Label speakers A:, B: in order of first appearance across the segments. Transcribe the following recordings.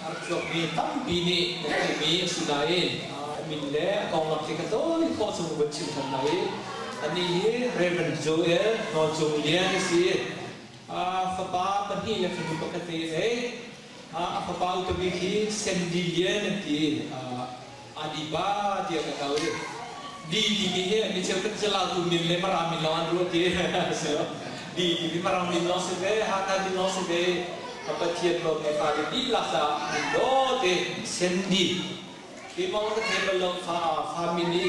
A: A rak chuakmi tampi nih nan theihmi a si nain a min le a konglam khi ka tawi khawh chung vun chim than lai i anih hi Reverend Joel Nawl Cung Lian a si. A fapa pahnih le fanu pakhat te a ngei. A fapa upa bik hi Sandy Lian an ti. Adiba tiah kan au i Di timi hi mi cheukhat cu Lautu min le Mara min lawng an ruah ti a si lo. Di timi Mara min lawng si ve, Hakha min lawng si ve. Pathian lawm le fale dihlak caah min dawt i Sandy. Keimah ka thei bal lo fa fa min i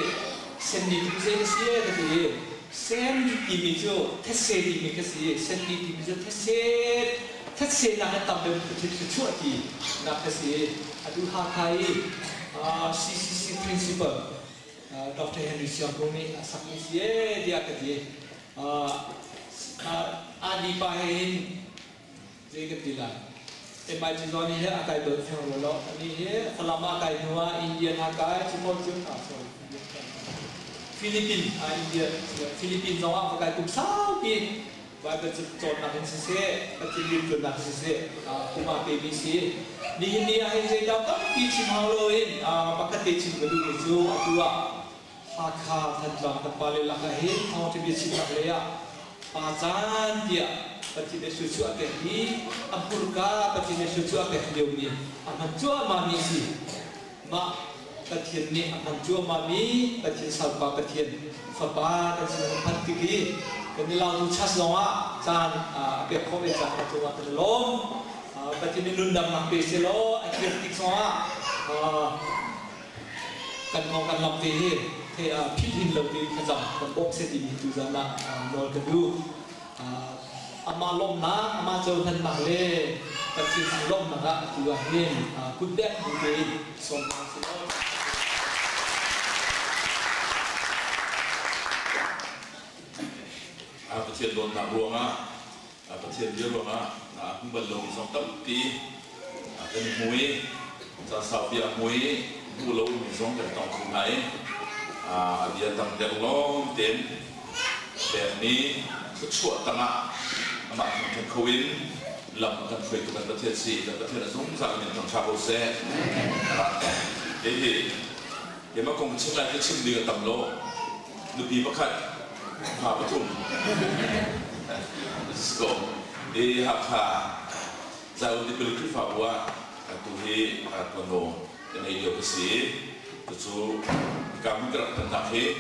A: Sandy timi zei na si e ka ti i Sen timi cu thetse timi ka si i Sandy timi cu thetse thetse nak in tam deuh Pathian thluachuah ti nak ka si i atu Hakha i CCC principal Dr. Henry Siang Kung nih a sakmi si ee tiah ka ti. Adi pa he hin zei ka ti lai. MIT zawn hi a kai bal theng rua lo. Ani hi Falam ah kai hnu ah Indian ha kai, cu cu sorry, Philippine, India, Philippine zong ah va kai kum saupi Baibal cawnnak in siseh, Pathian rianṭuannak in siseh, kum aa pemi si. Nihin ni ah hin zeidah tampi chim hau loin pakhat te chim ka duhmi cu atu ah Hakha Thantlang kan pale lakah hin thawngṭha bia chimnak lei ah pa caan tiah Pathian nih thluachuah a pek i a hmurka Pathian nih thluachuah a pek liomi a hman cuahmahmi si. Mah Pathian nih a hman cuahmahmi Pathian salpa Pathian Fapa kan sin a phanh tik i kan i lautu chas zongah caan a pek khawh ve caan cungah kan i lawm. Pathian nih nundamnak pe selaw a kir tik zongah kan kong kan lam te hi philh hin lo ti thlacam kan bawmh seh timi tu zan ah nawl ka duh. Amah lawmhnak, amah cohlannak le Pathian lawmhnak ah atu ah hin kutbek bu tein sawm hna usih law.
B: Pathian dawtnak ruangah, Pathian bia ruangah hmu bal lomi zong tampi kan i hmu i caan saupi a hmu i hmu lomi zong kan tong kho hna i a bia tam deuh lawng tein pekmi thluachuah tangah amah thangṭhat kho in lam a kan hruaitu kan Pathian si. Kan Pathian a zungzal in thangṭha ko seh. Hihi keimah kong chim lai ka chim ding a tam lo. Nupi pakhat, fa pathum. Let's go. I Hakha Zion Tipil Khrihfabu ah atu hi tuanvo ka ngei lio ka si. Cucu hika hmun ka rak phanhnak hi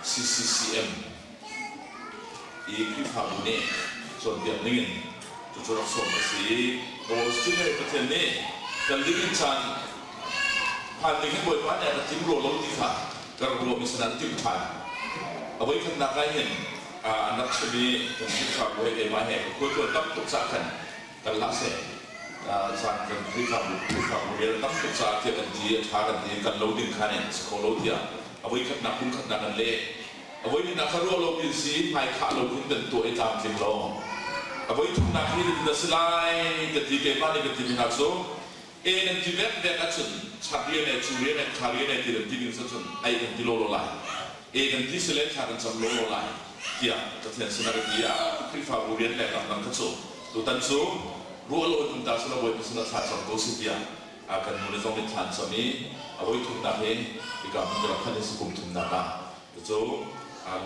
B: CCCM i Khrihfabu nih cawnpiak dingin cucu rak sawm a si i Wall Street he Pathian nih kan ding in caan phan ding hi Bawipa nih a ka tim rua lo ti kha ka rak ruahmi sinah an timh ṭhan. A voikhatnak ah hin an rak chim i kan Khrihfabu he keimah he ka khualtlawn tam tuk caah khan kan hlah seh caan kan Khrihfabu Khrihfabu rian a tam tuk caah tiah kan ti a ṭha kan ti kan lo ding khan in si kho lo tiah a voikhatnak kumkhatnak an leh. A voihnihnak kha ruah lo pin si hmaikhah lo khin kan tuah i tlamtling lo. A voithumnak hi na si lai ka ti keimah nih ka ti mi hna cu e nan ti vekvek ahcun chak rian e cu rian e kha rian e ti nan ti ding cun ai kan ti lawlaw lai. E kan ti si le thla kan cam lawlaw lai tiah Pathian sinah ka ti ah Khrihfabu rian le dangdang kha cu tutan cu ruah lo in um ta selaw Bawipa sinah thla cam ko si tiah kan nu le zong nih thla an cam i a voithumnak hi hika hmun ka rak phanh hi si kum thumnak ah cucu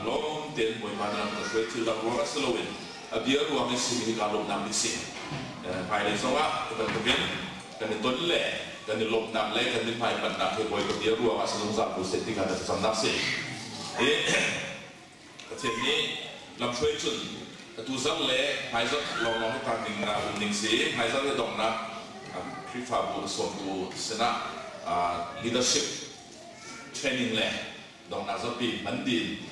B: lawm tein Bawipa nih lam ka hruai thil dang ruangah si loin a bia ruang i simi hi kaa lawmhnak bik si. Hmailei zongah hi bantukin kan i ton le kan i lawmhnak le kan i hmaipanhnak hi Bawipa bia ruangah si zungzal ko seh ti kha ka thlacamnak si. I Pathian nih lamhruai cun atu zarh le hmaizarh lawnglawng hi taan ding ah um ding si. Hmaizarh hi donghnak Khrihfabu a sawmtu sinah leadership training le donghnak zapi hman ding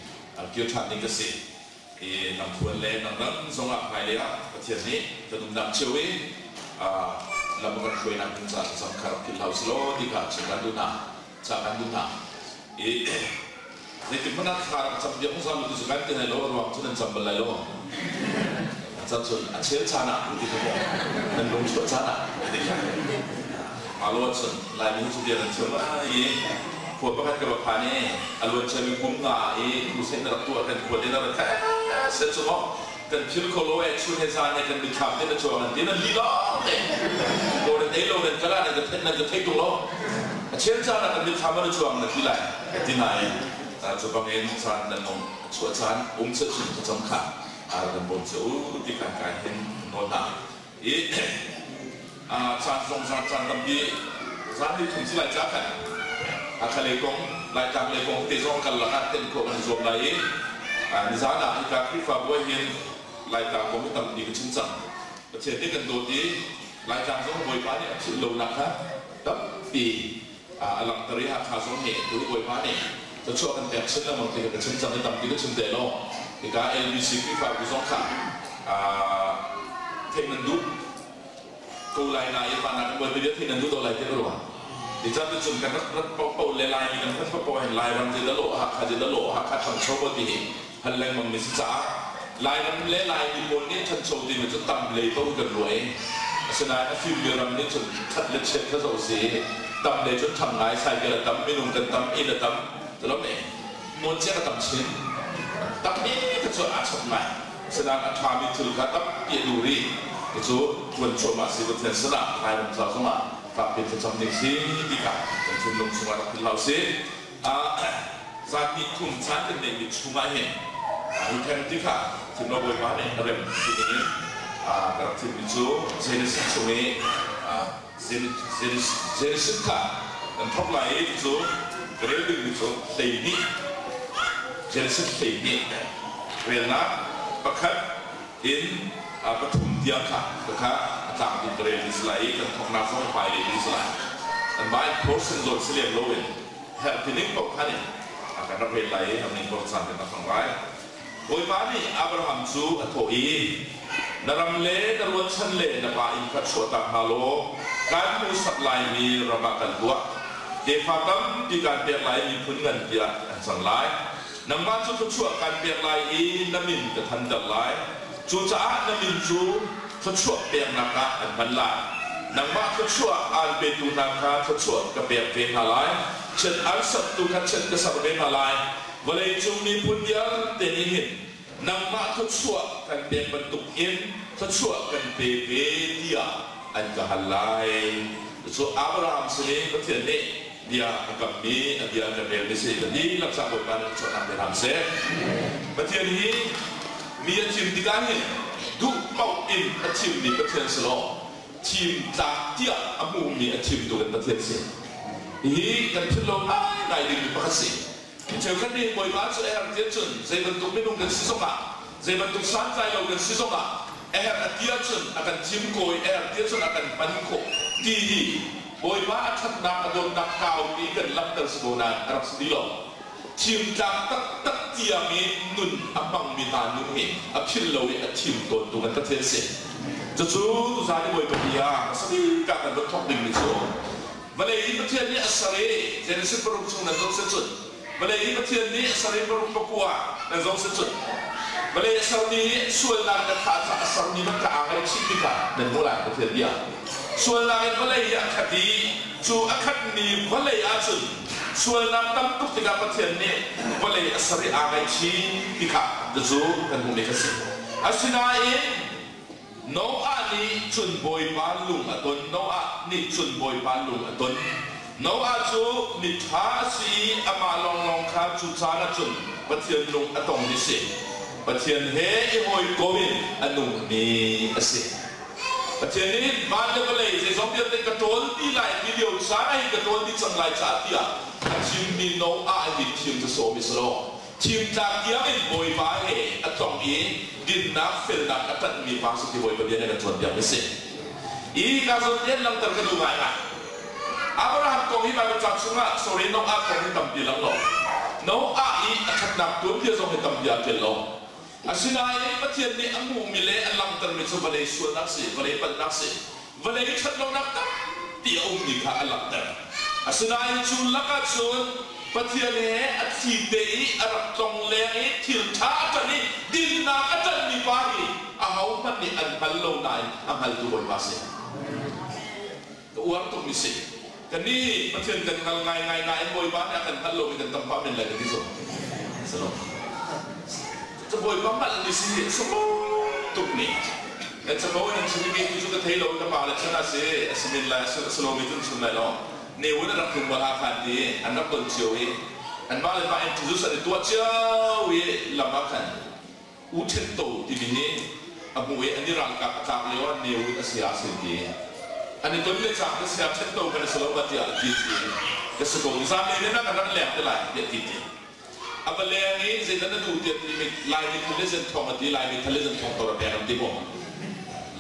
B: kir ṭhan ding ka si. I lamtluan le dangdang zongah hmailei ah Pathian nih kan umnak cio i lam a kan hruainak ding caah thlacam kha rak philh hlah usilaw ti kha chim kan duh hna. Ca kan duh hna. I zeitik hmanh ah thla rak cam biak zungzal u ti cu kan ti lai lo, a ruang cu nan cam bal lai lo. Cam cun a chel caan ah ti kha nan lung chuah caan ah ti kha. Mah lo ahcun Laimi hi cu bia kan thiam lai i khua pakhat ka va phan i a luan ciami kum nga i crusade na rak tuah kan khua te na rak set cu maw kan phil kho lo e chun he zan he kan mitthlam te na chuang an ti nan li lawng te. ei lo, nan kal ah nan ka theih, nan ka thei tung lo. A chel caan ah kan mitthlam an i cuang na ti lai ka ti nain cu bangin caan nan nung a chuah caan um chin thlacam kha kan bawm cio u ti khan kai hin nawl hna. I caan zong zan caan tampi zan ni thum si lai ca khan Hakha lei kong, Laitlang lei kong te zong kan lakah ten khawh kan i zuam lai i nizan ah hika Khrihfabu ah hin Laitlang kong hi tampi ka chim cang. Pathian nih kan dawt i Laitlang zong Bawipa nih a philh lonak kha tampi a langhter i Hakha zong nih tu Bawipa nih thluachuah kan pek chin lengmang ti kha ka chim cang i tampi ka chim te lo. Hika LBC Khrihfabu zong kha theih nan duh ko lai nain mah nak in Bawipa bia theih nan duh deuh lai ti ka ruah. Ti caan te cun kan rak rat paohpaoh le Laimi kan phanh paohpaoh hin Lairam ti dah lawh Hakha ti dah lawh Hakha ṭhangcho ko ti hi hal lengmang mi si caah Lairam le Laimi pawl nih ṭhancho timi cu tam lei paoh in kan ruah i asinain a fimmi ram nih cun ṭhat le chiat kha zoh si i tam lei cun ṭhang ngai cycle a tam, minung kan tam, inn a tam, ti lo me nawncia ka tam chin tam i ka cu aa chap ngai. Asinain a ṭhami thil kha tampi a duh rih. Cucu ṭuan cuahmah si Pathian sinah Lairam ca zongah fakpi thlacam ding si ti kha kan thinlung chungah rak philh hlah usih. Zan hnih thum caan kan neihmi chungah hin hi theng ti kha thim lo Bawipa nih a rem ti dingin ka rak thimmi cu Genesis chung i Genesis kha kan thawk lai i cucu ka rel dingmi cu 12, Genesis 12 relnak pakhat in pathum tiang kha kha a tlang in ka rel ding si lai i kan thawknak zong hmailei ding si lai. Anmah in portion zawn si lem loin herh tining paoh khan in a kan rak rel lai i hamning paoh caan kan rak hmang lai. Bawipa nih Abraham cu a thawh i, Na ram le na rualchan le na pa inn kha chuahtak hna law kaan hmuhsak laimi ram ah kal tuah. Tefa tampi kaan pek lai i miphun nganpi ah an cang lai. Nangmah cu thluachuah kaan pek lai i na min ka thanter lai. Cucaah na min cu thluachuah peknak ah an hman lai. Nangmah thluachuah aan petu hna kha thluachuah ka pek ve hna lai, chiat aan sertu kha chiat ka ser ve hna lai. Vawleicung miphun vialte nih hin nangmah thluachuah kan pek bantuk in thluachuah kan pe ve tiah an ka hal lai. Cucu Abraham sin i Pathian nih bia a kammi a bia kan relmi si. Ka dihlak ca Bawipa nih thluachuahnak pe hram seh. Pathian hi mi a thim tikah hin duh paoh in a thimmi Pathian si law thim tlak tiah a hmumi a thimtu kan Pathian si. Hihi kan philh lo ngaingai dingmi pakhat si. Mi cheukhat nih Bawipa cu a herh tiah cun zei bantuk minung kan si zongah, zei bantuk santlai lo kan si zongah a herh a ti ahcun a kan thim kawi, a herh tiah cun a kan hman khawh ti hi Bawipa a ṭhatnak, a dawtnak kaupi kan langhter si ko nain a rak si ti lo. Thimtlak taktak tiang i nun a hmangmi hna nun hi a philh lo i a thim tawntu kan Pathian si. Cucu tuzaan i Bawipa bia hmasa bik ah kan van thawk dingmi cu vawlei i Pathian nih a ser i Genesis paruk chung nan zoh si cun vawlei i Pathian nih a ser i paruk pakua nan zoh si cun vawlei a sermi hi sualnak in a thah caah a sermi hmanh kha aa ngaihchih tikah nan hmuh lai Pathian bia. Sualnak in vawlei hi a khat i cu a khatmi vawlei ahcun sualnak tam tuk tikah Pathian nih vawlei a ser i aa ngaihchih ti kha cucu kan hmuhmi kha si. Asinain Noah nih cun Bawipa lung a ton. Noah nih cun Bawipa lung a ton. Noah cu miṭha a si i amah lawnglawng kha cu caan ah cun Pathian lung a tongmi si. Pathian he i hawikom in a nungmi a si. Pathian nih van le vawlei zeizong vialte ka ṭawl dih lai ti lio caan ah hin ka ṭawl dih cang lai caah tiah a thimmi Noah hi thim cu sawm i si lo. Thimtlak tiang in Bawipa he a tlong i dinnak felnak a ṭanhmi pa si ti Bawipa bia nih a kan cawnpiak mi si. I ka zawn rian langhter ka duh ngaingai. Abraham kong hi Baibal ca chungah sorry Noah kong hi tampi lang lo. Noah i a ṭhatnak tuanbia zong hi tampi aa ṭial lo. Asinain Pathian nih a hmuhmi le a langhtermi cu vawlei sualnak si, vawlei palhnak si, vawlei ṭhatlonak tampi a ummi kha a langhter. Asinain cu lakah cun Pathian he a thli te i a rak tlongleng i thil ṭha a ṭan i dinnak a ṭanhmi pa hi ahohmanh nih an hngal lo nain a hngaltu Bawipa a si. Ka uar tukmi si. Kannih Pathian kan hngal ngaingai nain Bawipa nih a kan hngalh lomi kan tam pah men lai ka ti zong. Si lo. Cucu Bawipa hngalhmi si hi a sunglawi tuk ni. Nan capo in an chim i kei tu cu ka thei lo i ka pa le chan ah si a si men lai a si lomi cu an chim lai lo. Ne Win a rak tlung bal ah khan ti an rak ton cio i anmah le mah introduce an i tuah cio i lam ah khan U Thet To timi nih a hmuh i an i ralkap a tlak lio ah Ne Win a saya a sin ti. An i ton le cang ka saya Thet To kan a si lo ma tiah a ti ti ka si ko. Zan le nih kan rak leng te lai tiah ti ti. A va leng i zeidah na duh tiah ti mi Laimi thal le zen thong a ti Laimi thal le zen thong tor a pek an ti maw?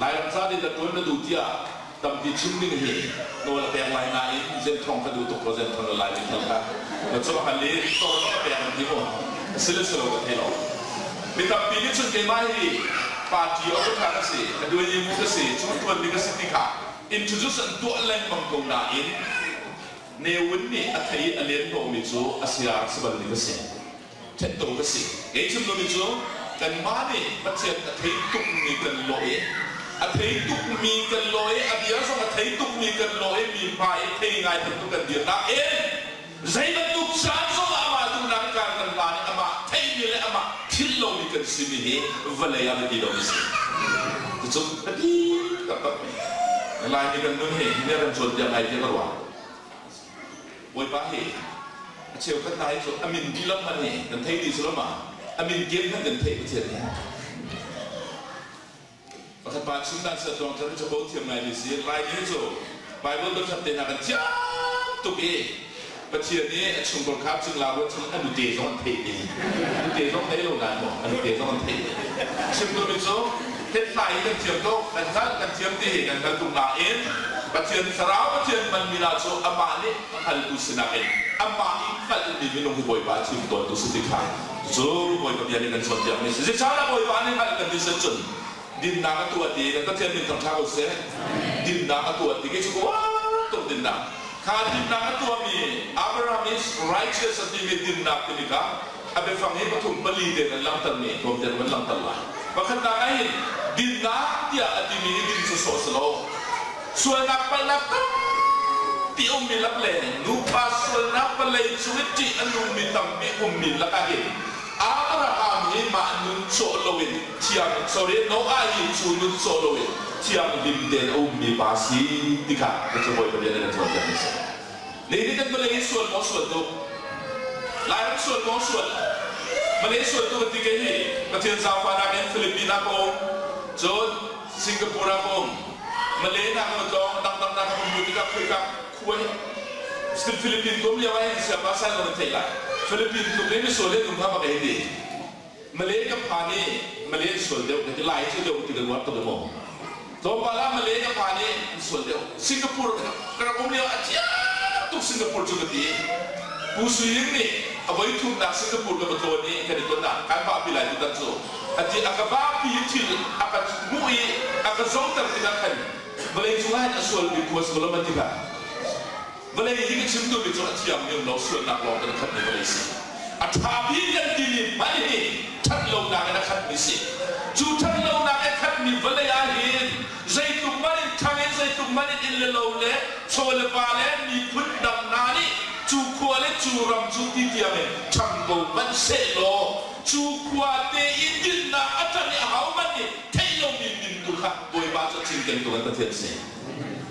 B: Lairam ca nih na ṭuan na duh tiah tampi chim ding hi nawl a pek lai nain zen thong ka duh tuk ko zen thong na Laimi thal kha na cu hal i tor a pek an ti maw? A si le si lo ka thei lo. Mi tampi nih cun keimah hi party a ka ka si, a duai mu ka si, cu ṭuan mi ka si ti kha introduce an tuah lengmang ko nain Ne Win nih a thei i a len hnawhmi cu a saya rak si bal ding a si. Ṭhetto ka si. Kei chim lomi cu kanmah nih Pathian a thei tukmi kan lawh i a thei tukmi kan lawh i a bia zong a thei tukmi kan lawh i mi hmai i thei ngai bantuk kan dirnak in zei bantuk caan zongah amah duhnak i kar kan hlan i amah theimi le amah philh lomi kan simi hi vawlei ah biapi lomi si. Cucu biapi taktak mi. Laimi kan nun hi hi nih a kan cawnpiak ngai tiah ka ruah. Bawipa hi a cheukhat hna hi cu a min dihlak hmanh hi kan thei dih si lo ma? A min kem hmanh kan theih Pathian hi. Pakhat pa chim dan sia tuang ṭhan capo thiam ngai mi si. Laimi cu Bible biakhat te hna kan thiam tuk i Pathian nih a chungkhar kha cingla ruat chung a nute zong an theih ding. Nute zong thei lo nain maw a nute zong an theih ding. Chim duhmi cu hlethlai hi kan thiam tuk, kan hngalh, kan thiam ti hi kan hngal tuk nain Pathian Thlarau Pathian hmanmi hna cu amah nih a hngaltu sinak in amah i hngalhmi minung hi Bawipa a thim tawntu si ti kha cu Bawipa bia nih kan cawnpiakmi si. Zeicahtiah Bawipa nih hngalh kan ti si cun dinnak a tuah ti kan Pathian min thangṭha ko seh. Dinnak a tuah ti khi cu uar tuk dinnak. Kha dinnak a tuahmi Abraham is righteous a timi dinnak timi kha a biafang hi pathum pali tein an langhtermi tlawmte kan langhter lai. Pakhatnak ah hin dinnak tiah a timi hi din sawsawh a si lo. Sualnak palhnak tampi ummi lak le nupa sualnak vawlei cung i ṭih a nungmi tampi ummi lakah hin Abraham hi mah nun cawh loin thiang sorry Noah hi cu nun cawh loin thianghlim tein a ummi pa si ti kha ka cu Bawipa bia nih kan cawnpiak mi si. Nihin kan vawlei hi sual maw sual tuk? Lairam sual maw sual? Malay sual tuk ti ke hi Pathian zaangfahnak in Philippines ah ka um, cun Singapore ah ka um, Malay na ka tlawng, dangdang na ka um bu tikah khoika khua hi Philippines kum lio ah hin siapa san lo na theih lai. Philippines tluk in misual le dum kha bak ei ti. Malay ka phan i Malay an sual deuh ka ti lai cu deuh ti kan ruat tuk maw tlawmpal ah Malay ka phan i an sual deuh Singapore ka rak um lio a thiam tuk Singapore cu ka ti Pu Sui Ling nih a voi thumnak Singapore ka va tlawn i kan i ton ah kan vahpi lai tutan cu a ti a ka vahpi i thil a ka hmuh i a ka zohter tikah khan vawlei cungah hin a sual bik khua si ko lo ma ti kha Vawlei hi ka chim duhmi cu a thiangmi um lo sualnak lawng kan khatmi vawlei si. A ṭha bik kan timi hmanh hi ṭhatlonak in a khatmi si. Cu ṭhatlonak a khatmi vawlei ah hin zeitluk hmanh in ṭhang in zeitluk hmanh in inn le lo le chaw le va le miphun dang hna nih cu khua le cu ram cu ti tiang in ṭhang ko hmanh sehlaw cu khua te i dinnak a ṭan i ahohmanh nih theih lomi min tu kha Bawipa cu a cinkentu kan Pathian si.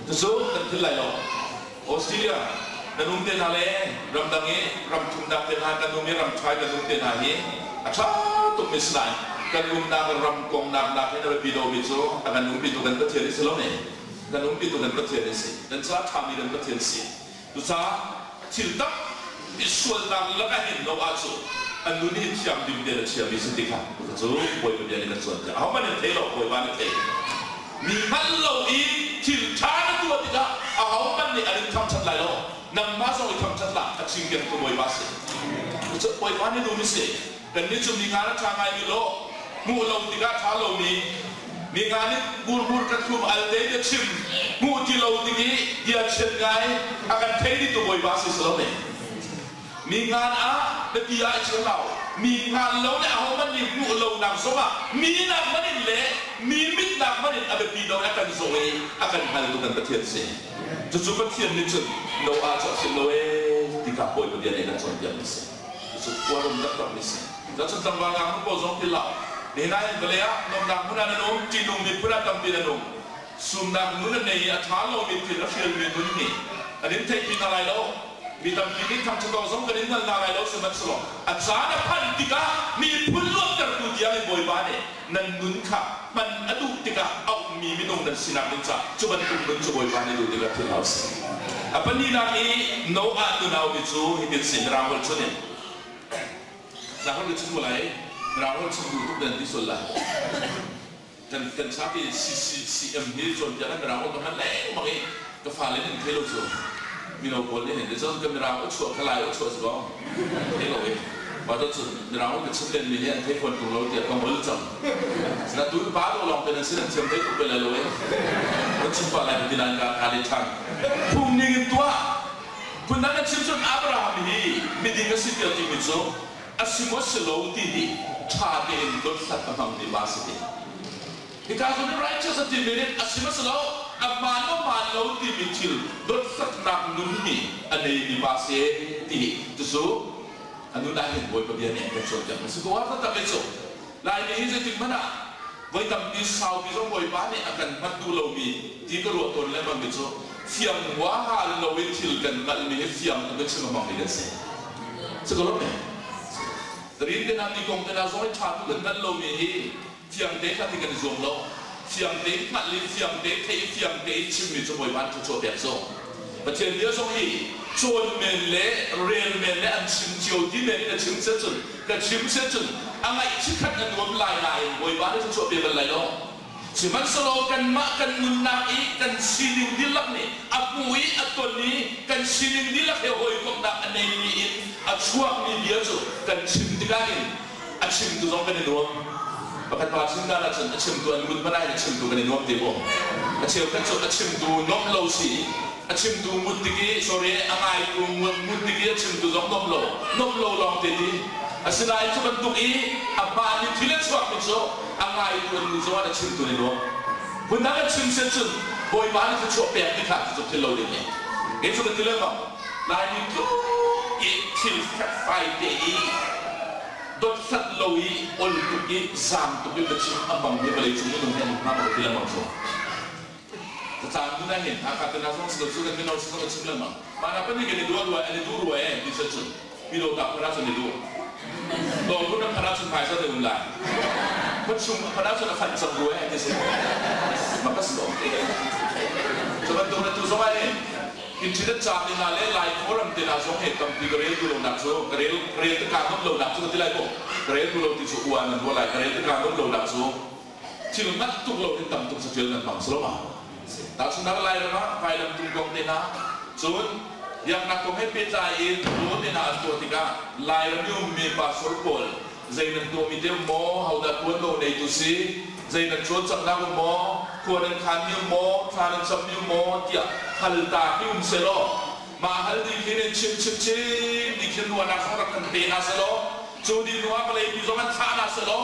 B: Cucu kan philh lai lo. Australia kan um te hna le ramdang i ram thumnak te hna kan um i ram ṭha kan um te hna hi a ṭha tukmi si nain kan umnak ram kongnak nak hin a biapi lomi cu a kan umpitu kan Pathian i si lo ne. Kan umpitu kan Pathian i si. Kan caah ṭhami kan Pathian si. Cucaah thil tampi sualnak lakah hin lo ahcun an nu nih thianghlim tein a chiami si ti kha cucu Bawipa bia nih kan cawnpiak. Ahohmanh nih thei lo, Bawipa nih thei. Mi hngal lo i thil ṭha na tuah tikah ahohmanh nih an in thangṭhat lai lo. Nangmah zong i thangṭhat hlah, a chingkengtu Bawipa a si. Cucu Bawipa nih duhmi si. Kannih cu mi ngan a ṭha ngaimi lo, hmuh lo tikah ṭha lomi, mi ngan in hmurhmur ka thlum al te in a chim, hmuh ti lo ding i bia chiat ngai a kan thei dihtu Bawipa si si lo ne. Mi ngan ah biapi ah i chim lo, mi ngan lo le ahohmanh nih hmuh lonak zongah mi nak hmanh in le mi mit nak hmanh in a biapi deuh in a kan zawh i a kan hngaltu kan Pathian si. Cucu Pathian nih cun Noah cu a philh lo ee ti kha Bawipa bia nih a kan cawnpiakmi a si. Cucu khuarum taktakmi si. Cun tlangval ngaknu pawl zong ti lo. Nihin ah vawlei ah nuamhnak hmun ah nan um, ṭihnungmi phun ah tampi nan um. Sumnak nun a nei i a ṭha lomi thil a hrialmi nun nih an in theihpi hna lai lo. Mi tampi nih thangṭhat awk zong kan in hngal hna lai lo, sihmanhsehlaw a caan a phanh tikah miphun luattertu tiangin Bawipa nih nan nun kha hman a duh tikah auhmi minung nan sinak ding caah cu bantuk nun cu Bawipa nih duh tikah thil hna u sih. A pahnihnak i Noah nunaumi cu hitin si, Mirang holh chun in. Mirang holh ka chim ko lai, Mirang holh chim duh tuk nan ti sual lai. Kan kan sapi CCCM hi cawnpiak in Mirang holh ka hman lengmang i ka fale nih an thei lo cu. Mino pawl nih hin cun ka Mirang aw chuah kha Lai aw chuah si kaw thei lo i mah cun Mirang holh ka chim lenmi hi an thei fawn tung lo tiah ka ngol cang. Sinain tu pa dawh lawng te nan sin an thiam thei tuk bel lai lo i kan chim pah lai ka ti nain ka ka let ṭhan. Phung ning in tuah. Phundang kan chim cun Abraham hi miding a si tiah timi cu a si maw si lo ti hi ṭha tein dothlat a hmangmi pa a si ti. Hika zawn i righteous a timi nih a si maw si lo, a hmaan maw hmaan lo timi thil dothlatnak nun hi a neimi pa a si ti hi cucu a nun ah hin Bawipa bia nih a kan cawnpiak mi a si. Ko har taktak hi cu Laimi hi zeitik hmanh ah voi tampi saupi zong Bawipa nih a kan hman duh lomi ti ka ruah tawn lengmang mi cu fiang huaha lo in thil kan hngalhmi hi fiang tuk in chim a hmangmi kan si. Si ko lo me? Rin te na ti kong te na zong i ṭha tuk kan hngalh lomi hi fiang te kha ti kan i zuam lo. Fiang te hngalh i fiang te theih i fiang te i chimmi cu Bawipa nih thluachuah pek cu. Pathian bia zong hi cawn men le rel men le an chim cio ti men in a chim sia cun ka chim sia cun a ngaih chikkhat a nuam lai nain Bawipa nih thluachuah pe bal lai lo. Sihmanhsehlaw kanmah kan nunnak i kan sining dihlak nih a hmu i a ton i kan sining dihlak he hawikomhnak a neimi in a chuakmi bia cu kan chim tikah hin a chimtu zong kan i nuam. Pakhat pa chim dan ahcun a chimtu an ngut hmanh ah hin a chimtu kan i nuam te maw? A cheukhat cu a chimtu nuamh lo si, a chimtu ngut tik i sorry a ngaitu ngut tik i a chimtu zong nuamh lo, nuamh lo lawng te ti. Asinain cu bantuk i a hmaanmi thil a chuakmi cu a ngaitu an nu zongah a chimtu nih ruang. Phundang an chim sian cun Bawipa nih thluachuah pek ti kha cu thil lo ding ni. Kei cu ka ti lengmang. Laimi tluk i thil fekfai te i dothlat lo i ol tuk i zaam tuk i biachim a hmangmi vawlei cung minung hi an um hnga maw ka ti lengmang cu. Caan hmun ah hin Hakha te hna zong si lo cu kan mino si zong a chim lengmang. Mah hna pahnih kan i duah rua an i duh rua ee ti sian cun Pilo ta phun ahcun i duh. Dawr a phanh ahcun phaisa te um lai. Khuachung a phanh ahcun a fanh cang rua ee ti si. Mah ka si lo. Cu bantuk na tu zong ah hin internet ca te hna le Lai forum te hna zong hi tampi ka rel duh lonak cu ka rel rel te kaa nuamh lonak cu ka ti lai ko. Ka rel duh lo ti cu ua nan ruah lai. Ka rel te kaa nuamh lonak cu thil hngalh tuk lo hin tam tuk catial nan hmang si lo ma? Tahchunhnak Lairam ah vailamtung kong te hna, cun biaknak kong he pehtlai in law te hna an tuah tikah Lairam i ummi pastor pawl zei nan tuahmi te um maw, hodah tuanvo neitu si, zei nan cawlcanghnak um maw, khua nan khanmi um maw, thla nan cammi um maw tiah hal ta hi um sehlaw mah hal ding hin in chim chim chim ding khin ruahnak zong rak kan pe hna sehlaw cu ding hnu ah vawlei mi zong an thlah hna sehlaw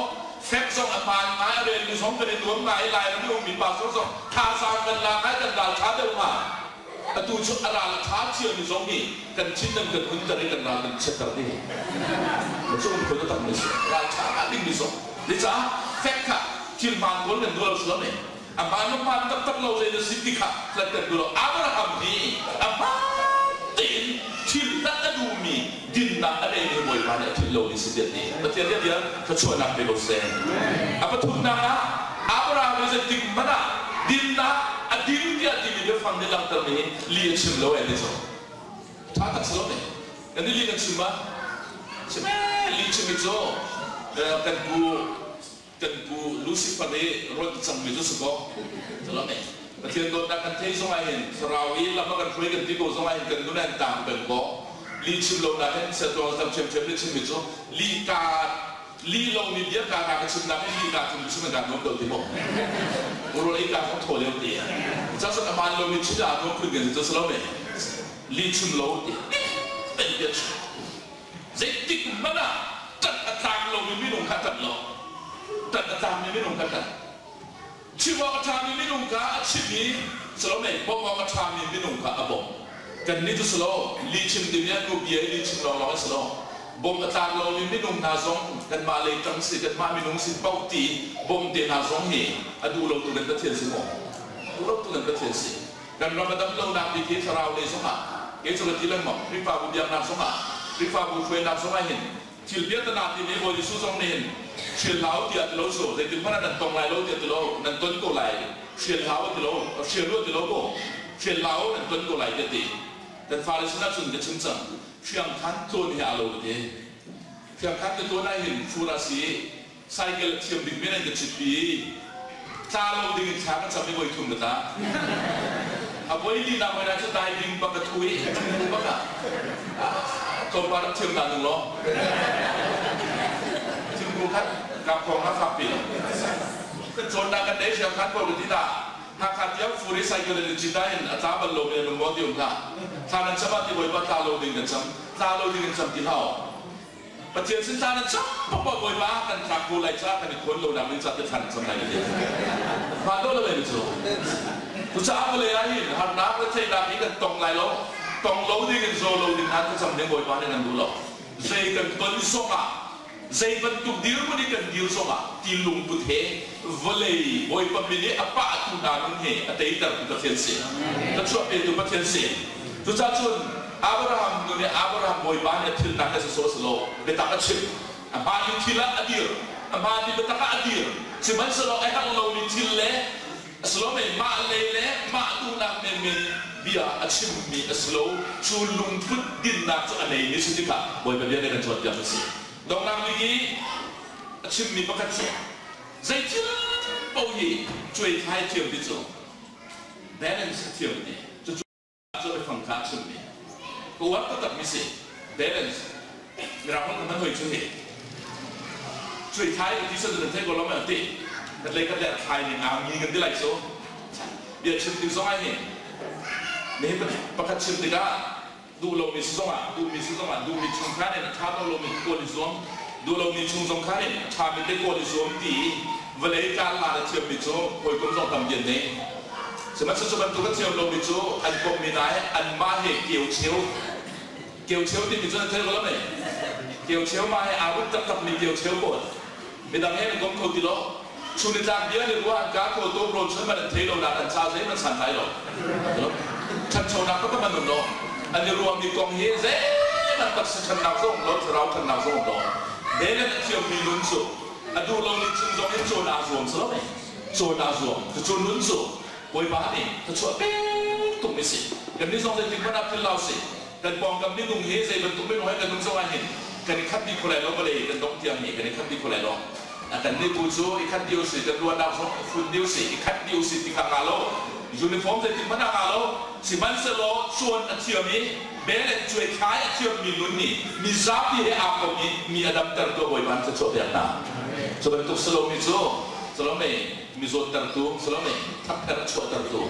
B: fek zong a hmaan ngai a relmi zong kan i nuam ngai i Lairam i ummi pastor zong thazaang kan la ngai kan ral ṭha deuh hnga. Atu cu a ral a ṭha ciami zong nih kan thin nan kan hunter i kan ral kan chiatter dih. Cu um khun a tammi si ral ṭha a dingmi zong. Zeicah fek kha thil hmaan kawl kan duh lo si lo ne. A hmaan lo hmaan taktak lo zei na si ti kha hlat kan duh lo. Abraham hi a hmaan tein thil hlat a duhmi dinnak a neimi Bawipa nih a philh lomi si tiah ti. Pathian nih a bia thluachuahnak pe ko seh. A pathumnak ah Abraham nih zeitik hmanh ah dinnak a ding tiah timi biafang nih langhtermi hi li a chim lo eh ti cu. Ṭha tak si lo ne. Kan i li kan chim ah chim ee li chim hi cu kan pu kan pu Lucifer i rawnh cangmi cu si kaw. Cu ne. Pathian dawtnak kan thei zong ah hin thlarau i lam a kan hruai kan ti ko zong ah hin kan nun ah hin tang peng kaw li chim lo nak hin siatuang tam ṭhiamṭhiam li chimmi cu li ka li lomi bia ka ka ka chimnak hin li ka thum chim ka nuam lo ti maw urol ei ka thong thaw leo ti ca cun aman lomi chim ah nuam phun kan si cu si lo me li chim lo ti pen bia chim Zeitik hmanh ah ṭanh a tlak lomi minung kha ṭanh lo. Ṭanh a tlakmi minung kha ṭanh. Chim awk a ṭhami minung kha a chim i Salome bawmh awk a ṭhami minung kha a bawmh. Kannih cu si lo, lihchim timi ah nu bia i lihchim lawnglawng a si lo. Bom a tlak lomi minung hna zong kanmah lei ṭang si, kanmah minung sin paoh ti bom te hna zong hi a duh lotu kan Pathian si maw? Duh lotu kan Pathian si. Kan ram a dam lonak bik hi thlarau lei zongah, kei cu ka ti lengmang, Khrihfabu biaknak zongah, Khrihfabu hruainak zongah hin thil piahtana timi Bawi Jesuh zong nih hin hrial hlah u tiah ti lo cu, zeitin hmanh ah nan tong lai lo tiah ti lo, nan ton ko lai, hrial hlah u ti lo, hrial u ti lo maw, hrial hlah u nan ton ko lai tiah ti. Kan fale sinah cun ka chim cang, hriangkhan tlawn he aa lo ka ti. Hriangkhan ka tlawn ahhin fur a si i cycle a thiam bik men an ka chitpi i tla lo ding in thla ka cam i voi thum ka tla. A voi li nak voi cu diving bak ka thu i thingku bak ah tlawmpal rak thiam ta ning law. Thingku khat ka khong a fak pi lo. Kan cawnnak kan nei hriangkhan ko ka ti ta. Hakha tiang fur i cycle in cita in a tla bal lomi an um maw ti um hlah. Thla nan cam ah ti Bawipa tla lo ding kan cam. Tla lo ding in cam ti hlah u. Pathian sin thla nan cam paohpaoh Bawipa kan tlak ko lai caah kan i khawn lo nak ding caah ti thla nan cam lai ka ti. Hmaan dawh lo men cu. Cucaah vawlei ah hin harnak le theihnak hi kan tong lai lo. Tong lo ding in zaw lo ding hna thlacam ding Bawipa nih kan duh lo. Zei kan ton zongah Zei bantuk dirhmun i kan dir zongah ti lungput he vawlei Bawipa min i a pahtu hna nun hi a teitertu Pathian si. Thluachuah petu Pathian si. Cucaah cun Abraham nun i Abraham Bawipa nih a thilnak he sawsawh a si lo. Biatak a chim. A hmaanmi thil ah a dir. A hmaanmi biatak ah a dir. Sihmanhsehlaw a herh lomi thil le a si lo mei mah lei le mah duhnak menmen bia a chimmi a si lo. Cu lungput dinnak cu a neimi si tikah Bawipa bia nih kan cawnpiak a si. Donghnak bik i a chimmi pakhat cu zei thil paoh hi cuaithlai thiam ti cu balance a thiam ti cucu cu biafang kha a chimmi ka uar taktakmi si. Balance mirang holh kan hoi cu hi cuaithlai ti san nan thei ko lo ma ti kat lei kat le thlai ning aa mi kan ti lai so bia chim tik zong ai hi nihin pakhat chim tikah duh lomi si zongah duhmi si zongah duhmi chung khan in a ṭha to lomi kawl i zuam, duh lomi chung zong khan in a ṭhami te kawl i zuam ti i vawlei tlaan a thiammi cu hawikom zong tampi an nei. Sihmanhsehlaw cu bantuk a thiam lomi cu an kommi hna he anmah he keu cheu keu cheu timi cu nan thei ko lo mei? Keu cheu mah he aa rut taktakmi keu cheu pawl midang he nan kom kho ti lo. Chun i tlak bia nih ruah an ka ko to rawl chun man an thei lo nak an ca zei man san tlai lo. Ṭhanchonak ka man um lo. An i ruahmi kong hi zeihmanh taksa ṭhannak zong lo, thlarau ṭhannak zong um lo. Belen a thiammi nun cu a duh lomi chung zong in cawn aa zuam si lo mei? Cawn aa zuam. Cucu nun cu Bawipa nih thluachuah pek tukmi si. Kannih zong zeitik hmanh ah philh lo si. Kan pawngkam minung hi zei bantuk minung he kan um zong ah hin kan i khat dih kho lai lo, vawlei kan dongh tiang hi kan i khat dih kho lai lo. Kan nih bu cu i khat dih usih, kan ruahnak zong fun dih usih, i khat dih usih ti kha nga lo. Uniform zeitik hmanh ah nga lo. Sihmanhsehlaw cuan a thiam i bel in cuai thlai a thiammi nun nih mizapi he aa kom i mi a damtertu a Bawipa nih thluachuah pek hna. Cu bantuk si lomi cu Salome mi zawttertu, Salome thakpher a chuahtertu,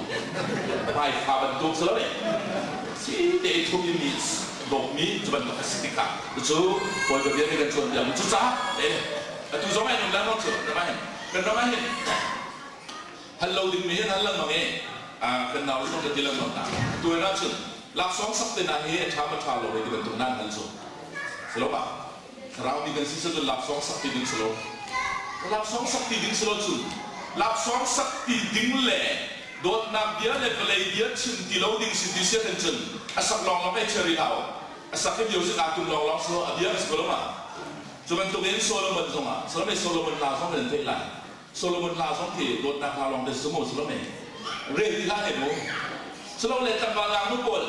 B: hmaifa bantuk Salome si te i thum i mi dawtmi cu bantuk a si tikah cucu Bawipa bia nih kan cawnpiak mi cucaah atu zong ah hin um cu ram ah hin kan ram ah hin hal lo ding mi hin hal lengmang i kan nau zong ka ti lengmang hna. Atu in ahcun laksawng sak te hna hi a ṭha ma ṭha lo hei ti bantuk nan hal cu si lo ma? Thlarau mi kan si cun laksawng sak ti ding si lo, laksawng sak ti ding si lo cun laksawng sak ti ding le dawtnak bia le vawlei bia chim ti lo ding si ti sia hin cun a sak lawnglawng ei chia rih hlah u. A sak hi music aa tum lawnglawng si lo, a bia a si ko lo ma? Cu bantuk in Solomon zongah Solomon Solomon hla zong nan theih lai. Solomon hla zong khi dawtnak hla lawng te si mu si lo me? Rel ti hlah he mu. Silo le tlangval ngaknu pawl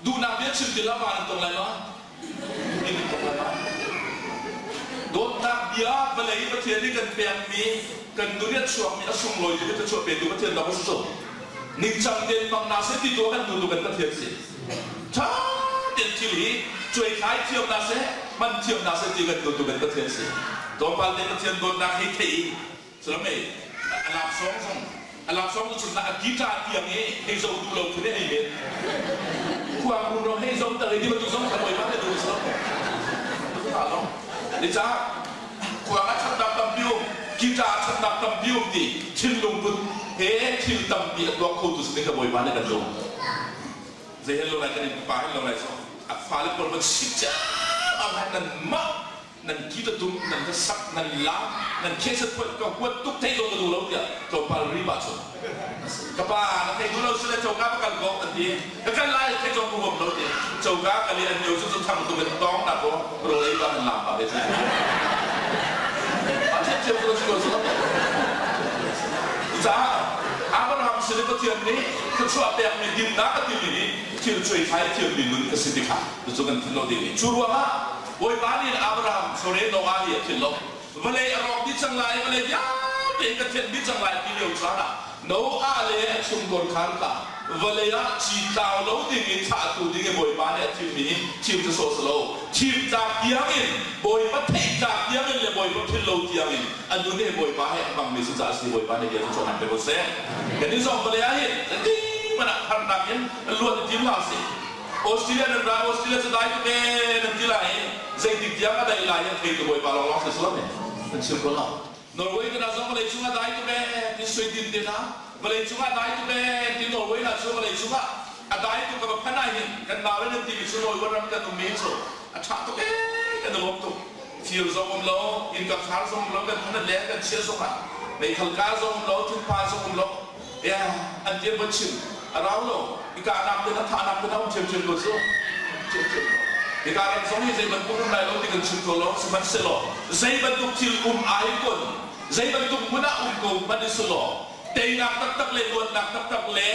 B: duhnak bia chim ti lo ma nan tong lai ma? In nan tong lai ma? Dawtnak bia vawlei Pathian nih kan pekmi kan nun i a chuakmi a sunglawi tu thluachuah petu Pathian dawk a si cu. Ningcang tein hmang hna seh ti tu a kan duhtu kan Pathian si. Ṭha tein thil hi cuaithlai thiam hna seh, hman thiam hna seh ti kan duhtu kan Pathian si. Tlawmpal te Pathian dawtnak hi thei i Culamei a laksawng zong a laksawng cu chun ah a guitar tiang i hei zo duh lo phun hei men. Khuang rumro hei zo tak i ti bantuk zong kha bawipa nih duh si lo. Tha lo. Ni caah khuang a thatnak tampi um, guitar a thatnak tampi um ti thinlung put he thil tampi a tuak khotu si ding kha bawipa nih kan duh. Zei hen lo lai kan in pa hen lo lai so a fale pawl van sik ciammam. hna nan mah nan ki ta tum nan ka sak nan lam nan khesat phoih ka huat tuk thei zong ka duh lo tiah tlawmpal ri pah cun ka pa na thei duh lo sile coka va kal ko an ti. Ka kal lai thei zong ka huam lo ti. Coka kal i an nio cu cu thang tuk in tawng na ko rawl ei pa kan lam pah ve si. A thiam thiam ko si ko si. Cucaah Abraham sin i Pathian nih thluachuah pekmi dinnak a timi hi thil cuaithai thiammi nun a si ti kha cucu kan philh lo ding. Cu ruangah Bawipa nih Abraham sore Noah hi a philh lo. Vawlei a rawk dih cang lai, vawlei vialte ka thianh dih cang lai ti lio caan ah Noah le a chungkawl khan kha vawlei ah ci tlau lo ding i thlahtu ding i Bawipa nih a thimmi hi thim cu sawh si lo. Thim tlak tiangin Bawipa theih tlak tiangin le Bawipa philh lo tiangin a nun hi Bawipa he a hmangmi si caah a si. Bawipa nih bia cu cawnnak pe ko seh. Kannih zong vawlei ah hin zeiti hmanh ah harnak in luat i tim hlah usih. Australia nan ra, Australia cu dai tuk ee nan ti lai i zeitik tiang a dai lai an thei tu Bawipa lawnglawng si sual ne nan chim ko lo. Norway te na zong vawlei cungah dai tuk ee ti Sweden te na vawlei cungah dai tuk ee ti Norway na cu vawlei cungah a dai tuk ka va phan ah hin kan nau le nan timi cu Norway ram kan ummi cu a ṭha tuk ee kan i lawm tuk. Thir zong um lo, innka khar zong um lo, kan phan le kan chia zong ah meithal ka zong um lo, thinpha zong um lo. Ya, an ti an chim. A rau lo. Ikahnak te na thahnak te na um ṭhiamṭhiam ko cu. Ṭhiamṭhiam ko. Hika ram zong hi zei bantuk um lai lo ti kan chim ko lo. Sihmanhsehlaw zei bantuk thil um ai kun, zei bantuk hmun ah um ko hmanh i selaw, teinak taktak le luatnak taktak le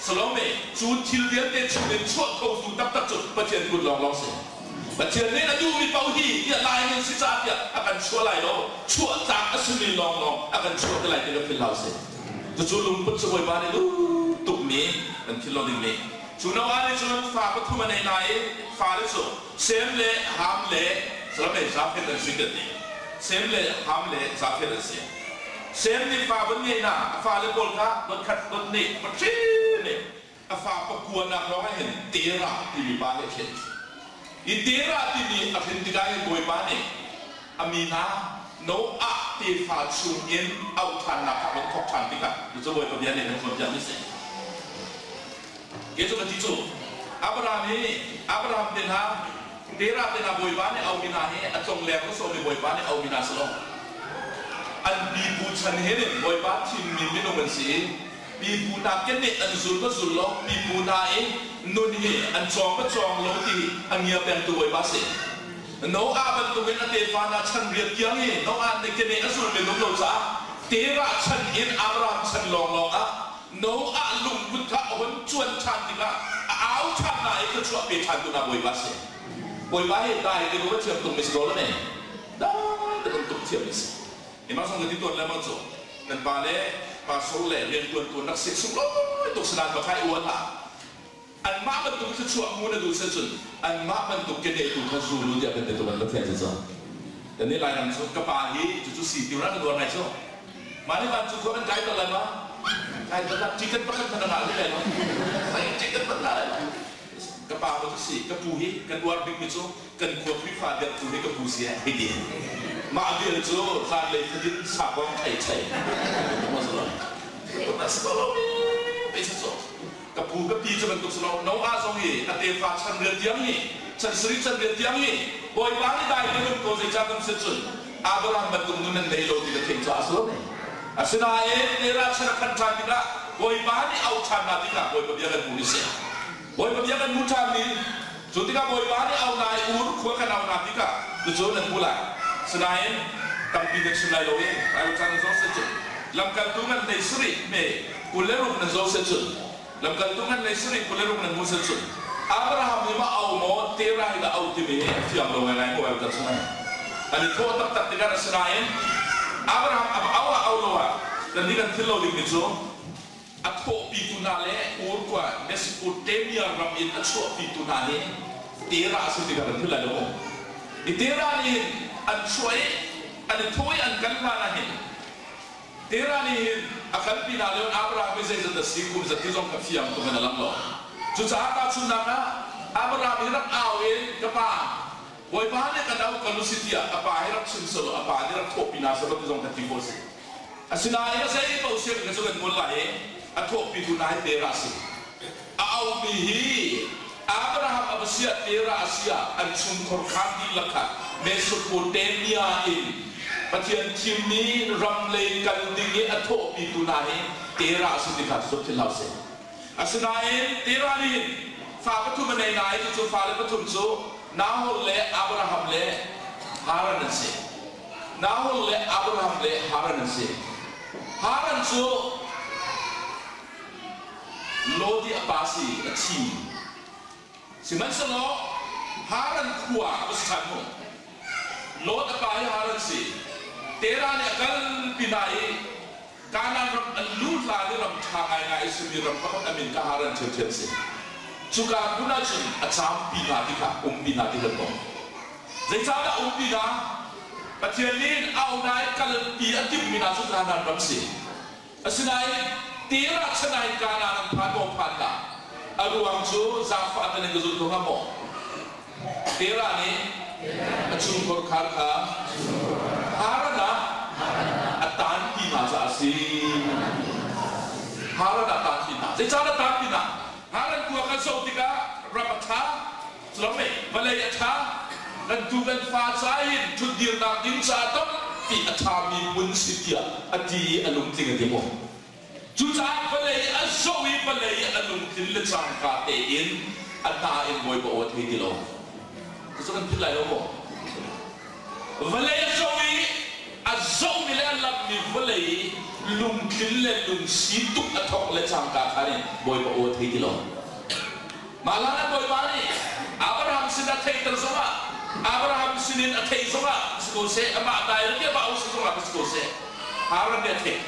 B: Salome cu thil vialte chungin chuah khotu taktak cu Pathian kut lawnglawng si. Pathian nih a duhmi paoh hi tiah lai nan si caah tiah a kan chuah lai lo. Chuah tlak a simi lawnglawng a kan chuah te lai ti kan philh hlah usih. Cucu lungput cu Bawipa nih duh tukmi kan philh lo dingmi. Cu Noah nih cun fa pathum a nei hna i fale cu Sem le Ham le Salam Jafeth an si kan ti. Sem le Ham le Jafeth an si. Sem nih fa von ngei hna, a fale pawl kha dot khat dot nih pahri nih a fa pakuanak lawng ah hin Terah timi pa he a hrin. I Terah timi a hrin tikah hin Bawipa nih a mi hna Noah tefa chungin auh ṭhannak kha a von thawk ṭhan tikah cucu Bawipa bia nih kan cawnpiakmi a si. Kei cu ka ti cu Abraham hi Abraham te hna Terah te hna Bawipa nih auhmi hna hi a tlongleng a sawmi Bawipa nih auhmi hna si lo. An pipu chan hin in Bawipa thimmi minung an si i pipu hna keneh an zul va zul lo, pipu hna i nun hi an cawng va cawng lo ti a ngia pengtu Bawipa si. Noah bantukin a tefa hna chan riat tiang i Noah nih keneh a zul men um lo caah Terah chan in Abraham chan lawnglawng ah Noah lungput kha a hun cuan ṭhan tikah a au ṭhan hna i thluachuah pe ṭhan tu hna Bawipa a si. Bawipa hi dai te va thiam tung mi si ko lo ne. Dai te tuk thiam mi si. Imah song ka ti tuan le mang cu nan pa le pastor le riantuan tuan rak seh sunglawi tuk sanan va khai uan hlah. Anmah bantuk thluachuah hmu na duh si cun anmah bantuk keneh tu kha zul u tiah kan ti tu kan Pathian si cu. Kan nih Lairam cu ka pa hi cucu si ti ran luar ngai cu. Mah nih van cu khua kan kai bal lai ma? Kai bal lah ticket pakhat hmanh a ngah lai lo. Sai ticket hmanh ngah lai lo. Ka pa cu si ka pu hi kan uar bikmi cu kan khua Khrihfa dertu hi ka pu si hei ti. Mah vial cu zanlei fatin sakong thei thei. Maw si lo. Ka si ko lo mi pe si cu. Ka pu ka pi cu bantuk si lo Noah zong hi a tefa chan rian tiang hi chan sarih chan rian tiang hi Bawipa nih dai te nun ko zeicah kan si cun Abraham bantuk nun nan nei lo ti ka theih caah a si lo ne. Asinain Terah chan a phanh ṭhan tikah Bawipa nih auh ṭhan hna tikah Bawipa bia kan hmuh ni si. Bawipa bia kan hmuh ṭhan ni cu tikah Bawipa nih auh na i Ur khua kan auh hna tikah cucu nan hmu lai. Asinain tampi kan chim lai lo i Bible caan zong si cun lamkaltu ngan hlei sarih hme 26 nan zoh seh cun lamkaltu ngan lei sarih 26 nan hmu seh cun Abraham nih mah au maw Terah hi dah au timi hi a fiang lo ngaingai ko kan chungah an i thawh taktak tikah asinain Abraham a au ah au lo ah kan nih kan thil lo dingmi cu a thawhpitu hna le Ur khua Mesopotamia ram in a chuahpitu hna hi Terah a si tikah kan thil lai lo i Terah nih hin an chuah i an i thawh i an kal hlan ah hin Terah nih hin a kalpi hna lio in Abraham hi zeizat a si kum zat ti zong kha fiang tuk in a lang lo. Cucaah tahchunhnak ah Abraham hi rak au in ka pa Bawipa nih kan auh kan u si tiah a pa hi rak chim selaw a pa nih rak thawhpi hna selaw ti zong kan ti khawh a si. Asinain a zei paoh sian kha cu kan ngol lai i a thawhpitu hna hi Terah a si. A auhmi hi Abraham a va si. siah Terah a siah an chungkhar khaan dihlak kha Mesopotamia in Pathian thimmi ram lei kal ding i a thawhpitu hna hi Terah a si ti kha cucu philh hlah usih. Asinain Terah nih hin fa pathum a nei nain cucu fale pathum cu Nahor le Abraham le Haran an si. Nahor le Abraham le Haran an si. Haran cu Lot i a pa si, a thi. Sihmanhsehlaw Haran khua a va si ṭhan mu. Lot a pa hi Haran si. Terah nih a kalpi hna i Kanaan ram an lu hlan i ram ṭha ngaingai a simi ram pakhat a min kha Haran ṭhiamṭhiam si. Cuka hmun ah cun a caampi hna ti kha umpi hna ti kan hmuh. Zeicahdah umpi hna? Pathian nih a auh hna i kalpi a timhmi hna cu Kanaan ram si. Asinain Terah chan ah hin Kanaan an phan maw phan hlah? A ruang cu zaangfah tein ka zul ko hnga maw? Terah nih a chungkhar khar kha Haran ah a tanpi hna caah a si. Haran ah a tanpi hna. Zeicahdah tanpi hna? Haran khua kan zoh tikah ram a ṭha, Culomei vawlei a ṭha, kan tuu kan fa ca in ṭhutdirnak ding caah tampi a ṭhami hmun si tiah a ti i a lungtling a ti maw? Cucaah vawlei a zoh i vawlei a lungtlin le cangka tein a hna in Bawipa aw a thei ti lo. Cucu kan philh lai lo maw? Vawlei a zoh i a zohmi le a lammi vawlei lungtlin le lungsi tuk a thawk le cangka khan in Bawipa aw a thei ti lo. Mah hlanah Bawipa nih Abraham sin a theihter zongah, Abraham sinin a theih zongah si ko seh, amah dai le amah si zongah si ko seh, Haran nih a theih.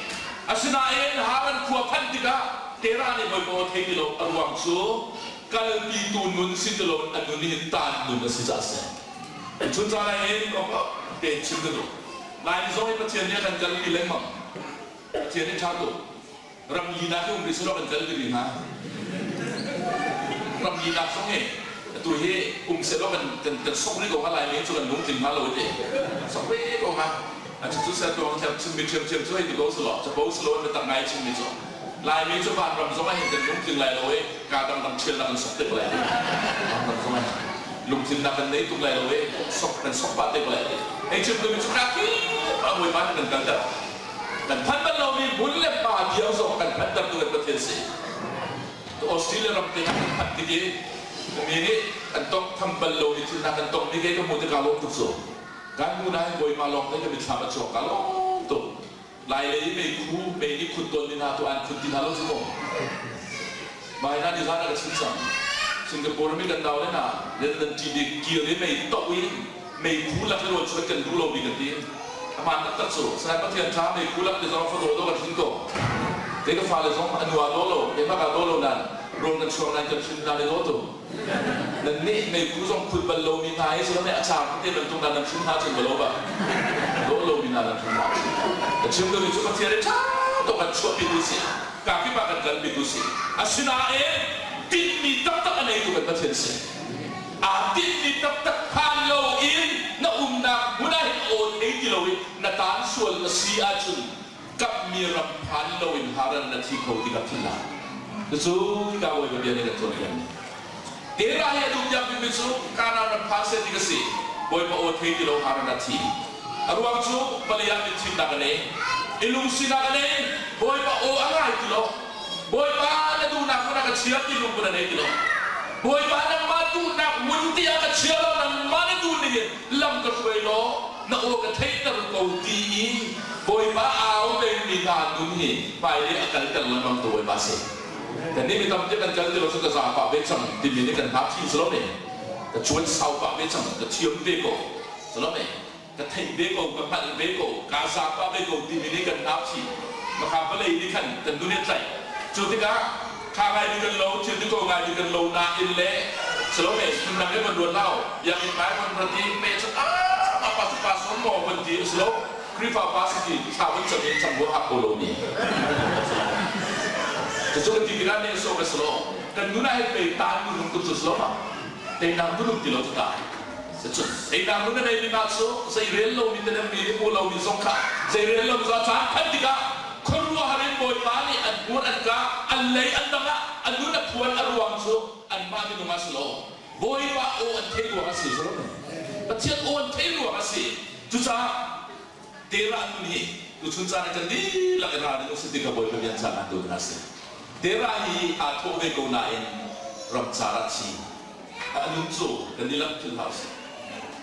B: Asinain Haran khua phanh tikah Terah nih Bawipa aw thei ti lo, a ruang cu kalpitu nun si ti lo a nun hi taan nun a si caah a si. Chun caan ah hin te chim ka duh. Laimi zong hi Pathian nih a kan kalpi lengmang. Pathian nih ṭha tuk. Ram linak hi um rih selaw kan kal ti rih hnga. Ram linak zong hi atu hi um selaw kan kan kan sok rih ko hnga. Laimi cu kan lungtling hnga lo te sok rih ko hnga. A cu sel tuang thiam chimmi ṭhiamṭhiam cu hei ti ko selaw capo selaw an biatak ngai chimmi cu Laimi cu vanram zong ah hin kan lungtling lai lo i ka dangdang ṭhial nak kan sok te ko lai ti. Vanram zong ah lungtlinnak kan nei tuk lai lo i sok kan sok pah te ko lai ti. Hei chim tumi cu ka ki pa Bawipa nih kan kalter. Kan phanh bal lomi hmun le hma tiang zong kan phanhtertu kan Pathian si. Australia ram te kan phanh tik i mi nih an tong tham bal lomi thil hna kan tong mi kei ka hmu tikah lawm tuk cu. Kan hmu nain Bawipa lawng te ka mitthlam a chuak ka lawm tuk. Lai lei i meikhu mei nih khut tawn mi hna tu an khut ti hna lo cu mu. Mai hna ni zan ah ka chim cang. Singapore mi kan nau le hna nan ṭi kir i mei toh i meikhu lak i rawl chuan kan duh lomi kan ti. Ahmaan taktak cu. Sinain Pathian ṭha meikhu lak ti zong fadaw dawh kan hrin ko. Kei ka fale zong a nu aa daw lo, keimah kaa daw lo nain rawl kan chuang nain kan hrin hna ni daw tu. Nan nih meikhu zong khut bal lomi hna hi cu a caang tete bantuk hna nan hrin hna cun ba lo ba. Daw lomi hna nan hrin hna. Ka chim duhmi cu Pathian i ṭha tuk kan chuahpi tu si. Kakip ah kan kalpi tu si. Asinain tinhmi taktak a neitu kan Pathian si. Aa tinhmi taktak phan loin na umnak hmun ah hin aw thei ti loin na taan sual a si ahcun kapmi ram phan loin haran na thi kho ti ka philh lai. Cucu hika Bawipa bia nih kan cawnpiak ni. Terah hi a duh piakmi cu Kanaan ram phan seh ti ka si. Bawipa aw thei ti lo haran a thi. A ruang cu vawlei ah mitthimnak a nei. I lungsinak a nei. Bawipa aw a ngai ti lo. Bawipa na duhnak hmun ah ka chia ti lungput a nei ti lo. Bawipa nangmah duhnak hmun tiah ka chia lo, nangmah na duh ning in lam ka hruai law na aw ka theihter ko ti i Bawipa au pengmi hna nun hi hmailei a kalter lengmang tu Bawipa si. Kannih mi tampi kan kal ti lo cu ka zaangfah ve cang timi nih kan hna thi si lo ne. Ka cuan sau pah ve cang, ka thiam ve ko. Si lo ne. Ka theih ve ko, ka hngalh ve ko, kaa zaangfah ve ko timi nih kan hna thi. Maka vawlei nih khan kan nun i a tlaih. Cu tikah ṭha ngai mi kan lo, thil ti ko ngai mi kan lo nain le si lo ne, phundang in van ruat hlah u. Biakinn ngai van rat i meh cun ah mah pa cu pastor maw van ti a si lo. Khrihfa pa si ti thla vun cam in cam hak ko lo mi. Cucu kan ti tikah nih so ka si lo. Kan nun ah hin pei taan nun tuk cu si lo ma. Teinak nun um ti lo cu ta. Cun einak nun a neimi hna cu zei rel lomi te le mi nih hmu lomi zong kha zei rel lo cu caan phanh tikah khuaruahhar in Bawipa nih an hmur an ka an lei an dang ah a nun a phuan a ruang cu anmah minung ah si lo. Bawipa aw an theih ruang a si cu Pathian aw an theih ruang a si. Cucaah Terah nun hi tuchun caan ah kan dihlak in ralring usih ti kha Bawipa bia caan ah tu hna sih. Terah hi aa thawh ve ko nain ramcar ah thi a nun cu kan dihlak philh hlah usih.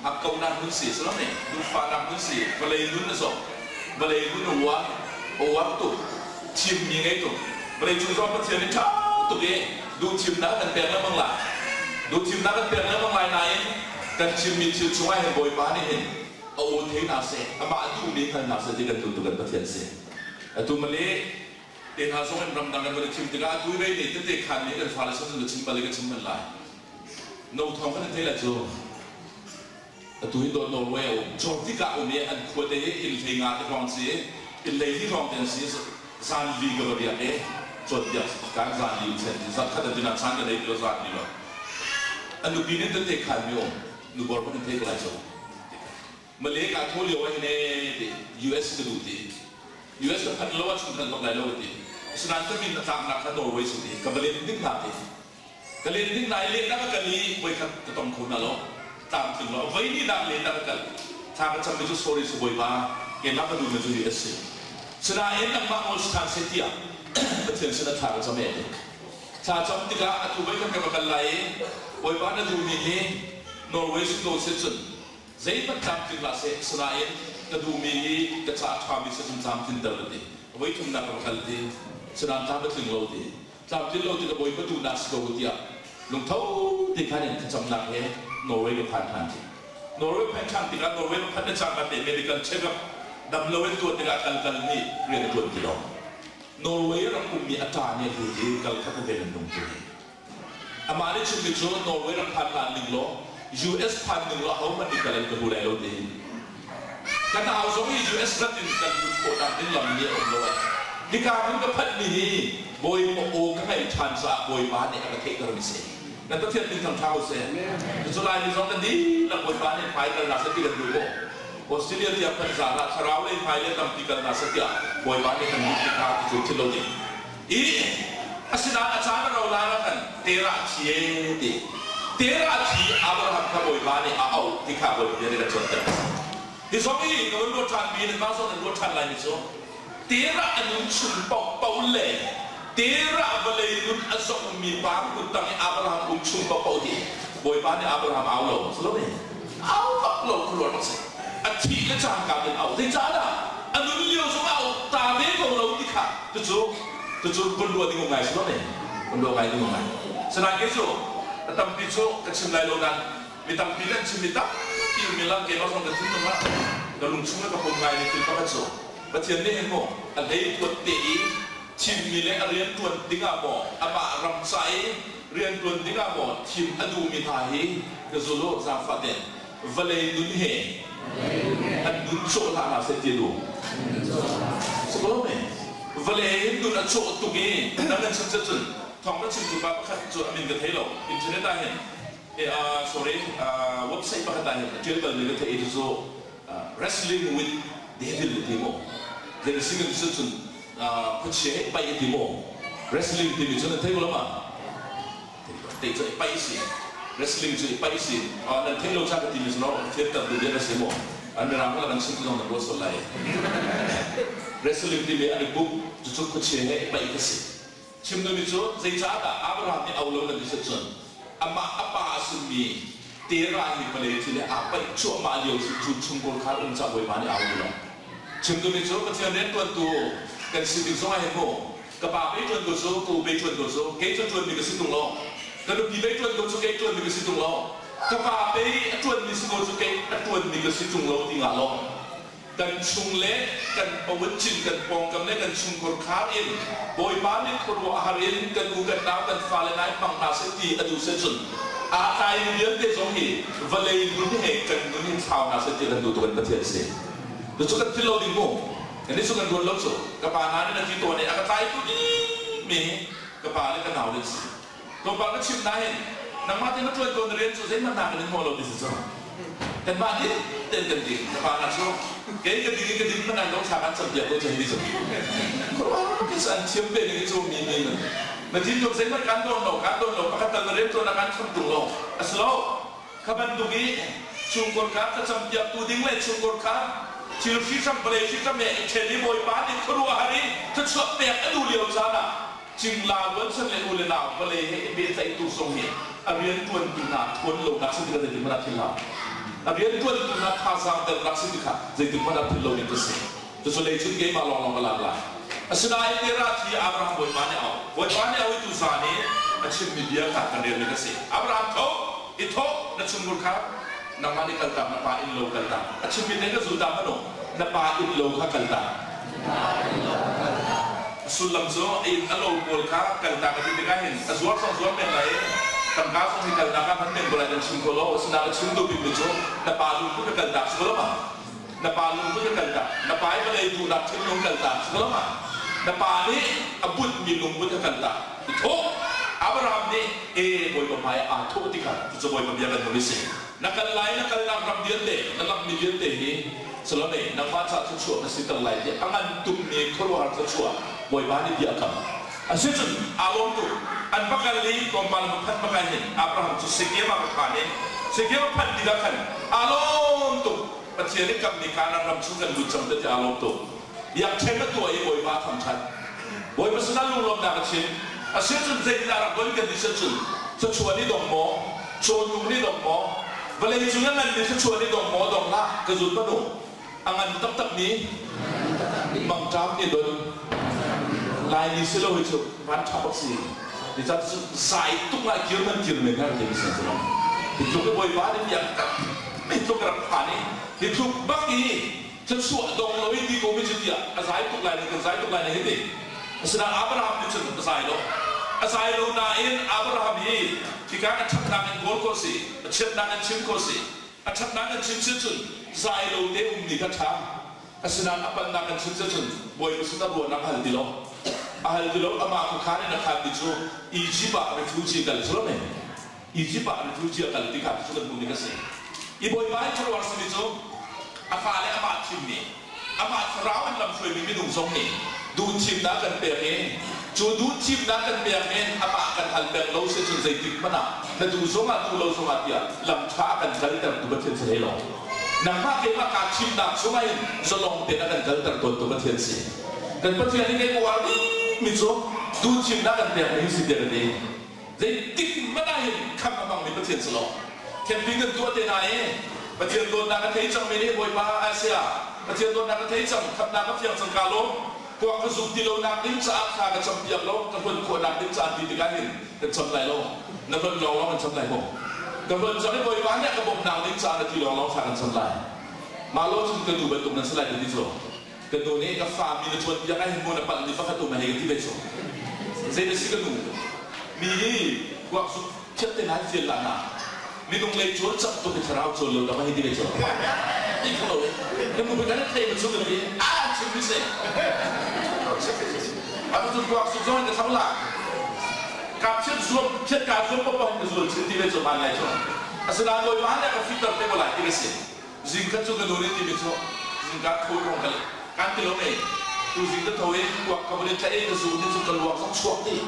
B: Hakkauhnak nun si si lo ne, duhfahnak nun si, vawlei nun a zawh, vawlei nun a uar, a uar tuk, thimmi ngei tuk. Vawlei cung zong Pathian nih ṭha tuk i duhthimnak kan pek lengmang lai. Duhthimnak kan pek lengmang lai nain kan thimmi thil chungah hin Bawipa nih hin a aw thei hna seh, amah duhmi hngal hna seh ti kan duh tuk kan Pathian si. Atu mali te hna zong in ramdang kan van i thim tikah atu i vei nih tete khan nih kan fale sin ka chim bal i ka chim bal lai. No thawng kan in thei lai cu. Atu hi dawt Norway a um. Chortik ah um i an khuate hi inn hlei nga te hrawng si, inn hlei li hrawng te an si. Zan li ka va riak i cawnpiak kan zan li chen zarh khat an ti caan ka nei ti lo zan li lo. An nupi nih tete khan mi um. Nubor hmanh in thei ko lai cu. Malay ka tho lio ah hin ee ti US ka duh ti. US ka phanh lo ahcun phanh bak lai lo ka ti. Asinain ka min a tlaknak kha Norway si ti. Ka va len ding hna ti. Ka len ding na i lehnak a kal i voikhat ka tong kho hna lo. Tlamtling lo. Voi hnih nak lehnak a kal. Thla ka cammi cu sorry si Bawipa, keimah ka duhmi cu hi a si. Sinain nangmah ngol si ṭhan seh tiah Pathian sinah thla ka cam ee ti. Thla cam tikah atu voikhat ka va kal lai i Bawipa na duhmi hi Norway si ko seh cun zeihmanh tlamtling hlah seh, sinain ka duhmi hi ka ca a ṭhami si cun tlamtlinter ka ti. Voi thumnak ka va kal ti. Sinain tlam a tling lo ti. Tlamtlin lo tikah Bawipa duhnak si ko tiah lungtho te khan in thlacamnak he Norway ka phan ṭhan. Norway phan ṭhan tikah Norway ka phanh le cangka te medical check-up dam lo in tuah tikah kal kal nih rian a ṭuan ti lo. Norway ram ummi a ṭa nih a lut i kal khat a ven an nung tu. Amah nih chimmi cu Norway ram phan hlan ning law US phan ning law ahohmanh nih kal in ka hmu lai lo ti. Kan au zong hi US rat in kan lut khawhnak ding lam nih a um lo ai. Hika hmun ka phanhmi hi Bawipa aw ka ngaih ṭhan caah Bawipa nih a ka theihtermi si. Kan Pathian min thangṭha ko seh. Cucu Laimi zong kan dihlak Bawipa nih hmai kalnak seh ti kan duh maw? Australia tiang kan zaan ah thlarau lei hmai le tampi kalnak seh tiah Bawipa nih kan duh ti kha ti cu thil lo ding. I asinain a caan a rau lai ah khan Terah thi ee ti. Terah thi Abraham kha Bawipa nih a auh ti kha Bawipa bia nih kan cawnter. Hi zong hi ka van ruat ṭhan mi nanmah zong nan ruat ṭhan lai mi cu Terah a nun chung paohpaoh le Terah vawlei nun a zohmi pa kuttang i Abraham um chung paohpaoh hi Bawipa nih Abraham au lo si lo ne au bak lo khuaruah bak si. A thih le cangka in au. Zeicahdah a nun lio zong ah au ta ve ko lo ti kha cucu cucu vun ruah ding um ngai si lo ne vun ruah ngai ding um ngai. Sinain kei cu a tampi cu ka chim lai lo nain mi tampi nih an chimmi tampi um i lam keimah zong ka thinlung ah ka lungchung le ka pum ngai mi thil pakhat cu Pathian nih hin maw a hlei tuat te i thimmi le a rian ṭuan dingah maw amah ram ca i rian ṭuan dingah maw thim a duhmi hna hi ka zul u zaangfah tein vawlei nun he an nun cawh hlah hna seh ti a duh. Siko me vawlei hin nun a cawh tuk i nang nan chim cun thawng na chimtu pa pakhat cu a min ka thei lo internet ah hin sorry website pakhat ah hin a ṭial balmi ka theih i cucu wrestling with devil ti maw wrestling ti cun khuachia he paih ti maw wrestling timi cu nan thei ko lo ma te cu i paih si wrestling cu i paih si nan theih lo ca ka timi cu fianter duh bia na si maw an mirang la kan chim ti zong nan ruat sual lai wrestling timi an i buk cucu khuachia he i paih ka si Chim duhmi cu zeicahdah Abraham nih au lo na ti cun amah a pa a simi Terah hi vawlei thil he aa paih cuahmah lio si cu chungkawl khar um cah Bawipa nih au ti lo. Chim duhmi cu Pathian rianṭuantu kan si tik zongah hin mu ka pa pei ṭuan ko cu ka u pei ṭuan ko cu kei cu ṭuanmi ka si tung lo ka nupi pei ṭuan ko cu kei ṭuanmi ka si tung lo ka pa pei a ṭuanmi si ko cu kei a ṭuanmi ka si tung lo ti ngah lo kan chung le kan pawincin kan pawngkam le kan chungkhur khar in Bawipa nih khuaruahhar in kan u kan nau kan fale nai hmang hna seh ti a duh seh cun aa tlaimi vialte zong hi vawlei nun he kan nun hi thlau hna seh ti kan duh tuk in Pathian si. Cucu kan philh lo ding mu. Kan cu kan ruat lo cu. Ka pa hna nih na ti tawn i a ka tlaitu ding mi ka pa le ka nau le si. Tlawmpal ka chimh nain nangmah te na ṭuan ko na rian cu zeihmanh na kan in hmuh lo ti si cu. Kanmah nih ten kan ding ka pa na cu kei ka ding i ka ding hmanh ai lo thla kan campiak ko cu hei ti cu. Khuaruahhar an thiam ve ning cu mi mi. Na thinlung zeihmanh kan dawn lo, kan dawn lo, pakhat tal na rian ṭuan ah kan kham ṭung lo. A si lo. Kha bantuk i chungkhar kha thlacampiaktu ding le chungkhar kha thil hrihhram vawlei hrihhram he i ṭhen i Bawipa nih khuaruahhar i thluachuah pek a duh lio caan ah cingla rualchan le u le nau vawlei he i pehtlaihtu zong hi a rianṭuantu hna ṭhawn lonak si tikah zeitik hmanh ah philh hlah. A rianṭuantu hna thazaang dernak si tikah zeitik hmanh ah philh lo ding ka si. Cucu lei cun keimah lawnglawng ka lak lai. Asinain Terah thi Abraham Bawipa nih a auh. Bawipa nih a oitu zan i a chimmi bia kha kan relmi ka si. Abraham tho, i thawh, na chungkhur kha nangmah nih kaltak, na pa innlo kaltak. A chimmi te ka zul ta hmanh u, na pa innlo kha kaltak. A sullam cu a inn a lo pawl kha kaltak a ti tikah hin a zuar zong zuar men lai i tangka zong hi kalnak ah hman men ko lai kan chim kho lo. Asinain a chim duh bikmi cu na pa lungput ka kaltak si ko lo ma? Na pa lungput ka kaltak. Na pa i vawlei duhnak thinlung kaltak si ko lo ma? Na pa nih a bunhmi lungput ka kaltak. I thawh. Abraham nih e Bawipa hmai ah aa thawh tikah cucu Bawipa bia kan hmuh i si. Na kal lai na kalnak ram vialte, na lammi vialte hi Salome nangmah caah thluachuah na siter lai tiah a ngan tukmi khuaruahhar thluachuah Bawipa nih bia a kam. Asicun aa lawm tuk. An va kal i tlawmpal va phanh bak ah hin Abraham cu Shekem ah va phan i Shekem a phanh tikah khan aa lawm tuk. Pathian nih kammi Kanaan ram chung kan lut cang te tiah aa lawm tuk. Biakṭheng a tuah i Bawipa a thangṭhat. Bawipa sinah lunglawmhnak a chim. Asicun zeitindah rak don kan ti siahcun thluachuah nih dong maw, cawhnuk nih dong maw, vawlei cung a nganmi thluachuah nih dong maw dong hlah, ka zul hmanh u. A ngan taktakmi mangṭam nih don Laimi si lo hi cu van ṭha bak si. Nicah cu zai tuk ngai kir man kir men har ti si cu. Hi tluk i Bawipa nih bia hi tluk rak phan i hi tluk bak i thluachuah dong lo i ti ko mi cu tiah a zai tuk lai kan zai tuk lai na hi ti. Asinain Abraham nih cun a zai lo. A zai lo nain Abraham hi hika a ṭhatnak in kawl ko si, a chiatnak in chim ko si. A ṭhatnak in chim si cun zai lo te ummi kha ṭha. Asinain a pannak in chim si cun Bawipa sin a ruahnak a hal ti lo. A hal ti lo amah khuakhan in a khanmi cu Egypt ah refugee kal cu lo men. Egypt ah refugee a kal ti kha cu kan hmuhmi ka si. I Bawipa hi khuaruahhar simi cu a fale amah thimmi, amah thlarau in lamhruaimi minung zong nih duhthimnak kan pek i cu duhthimnak kan pek in amah kan hal peng lo si cun zeitik hmanh ah na duh zongah duh lo zongah tiah lam ṭha a kan kaltertu Pathian si hlei lo. Nangmah keimah kaa thimnak chungah hin zalong tein a kan kalter tawntu Pathian si. Kan Pathian hi keimah uar bikmi cu duhthimnak kan pekmi hi si tiah ka ti. Zeitik hmanh ah hin khamh a hmangmi Pathian si lo. Camping kan tuah te hna i Pathian dawtnak a thei cangmi nih Bawipa Asia Pathian dawtnak a thei cang, khamhnak a fiang cang kaa lawm. Kuak ka zuk ti lonak ding caah thla ka campiak lo, ka hluan khawhnak ding caah ti tikah hin kan cam lai lo. Na hluan lawnglawng kan cam lai maw? Ka hluan cang i Bawipa nih a ka bawmhnak ding caah na ti lawnglawng thla kan cam lai. Mah lo cun ka nu bantuk nan si lai ka ti cu. Ka nu nih ka fa mi na cawnpiak ah hin mu na palh mi pakhat um a hei ka ti ve cu. Zei na si ka nu? Mi hi kuak zuk thiat te nai fial la na. Minung lei cawl cak tuk i thlarau cawl lo dah ka hei ti ve cu. Ti kho lo eh. Ka nu kan thei ma chung ka ti. Ah chim mi se. Atu cun kuak zuk zong in ka thang la. Ka thiat zuam thiat ka zuam papa hin ka zual chin ti ve cu man lai cu. Asinain Bawipa nih a ka fitter te ko lai ti ka si. Zingkhat cu ka nu nih timi cu zingka tho i rong kan ti lo mei. Tu zing ka tho i kuak ka vun i tlaih i ka zun hi cu ka luak zong chuak dih.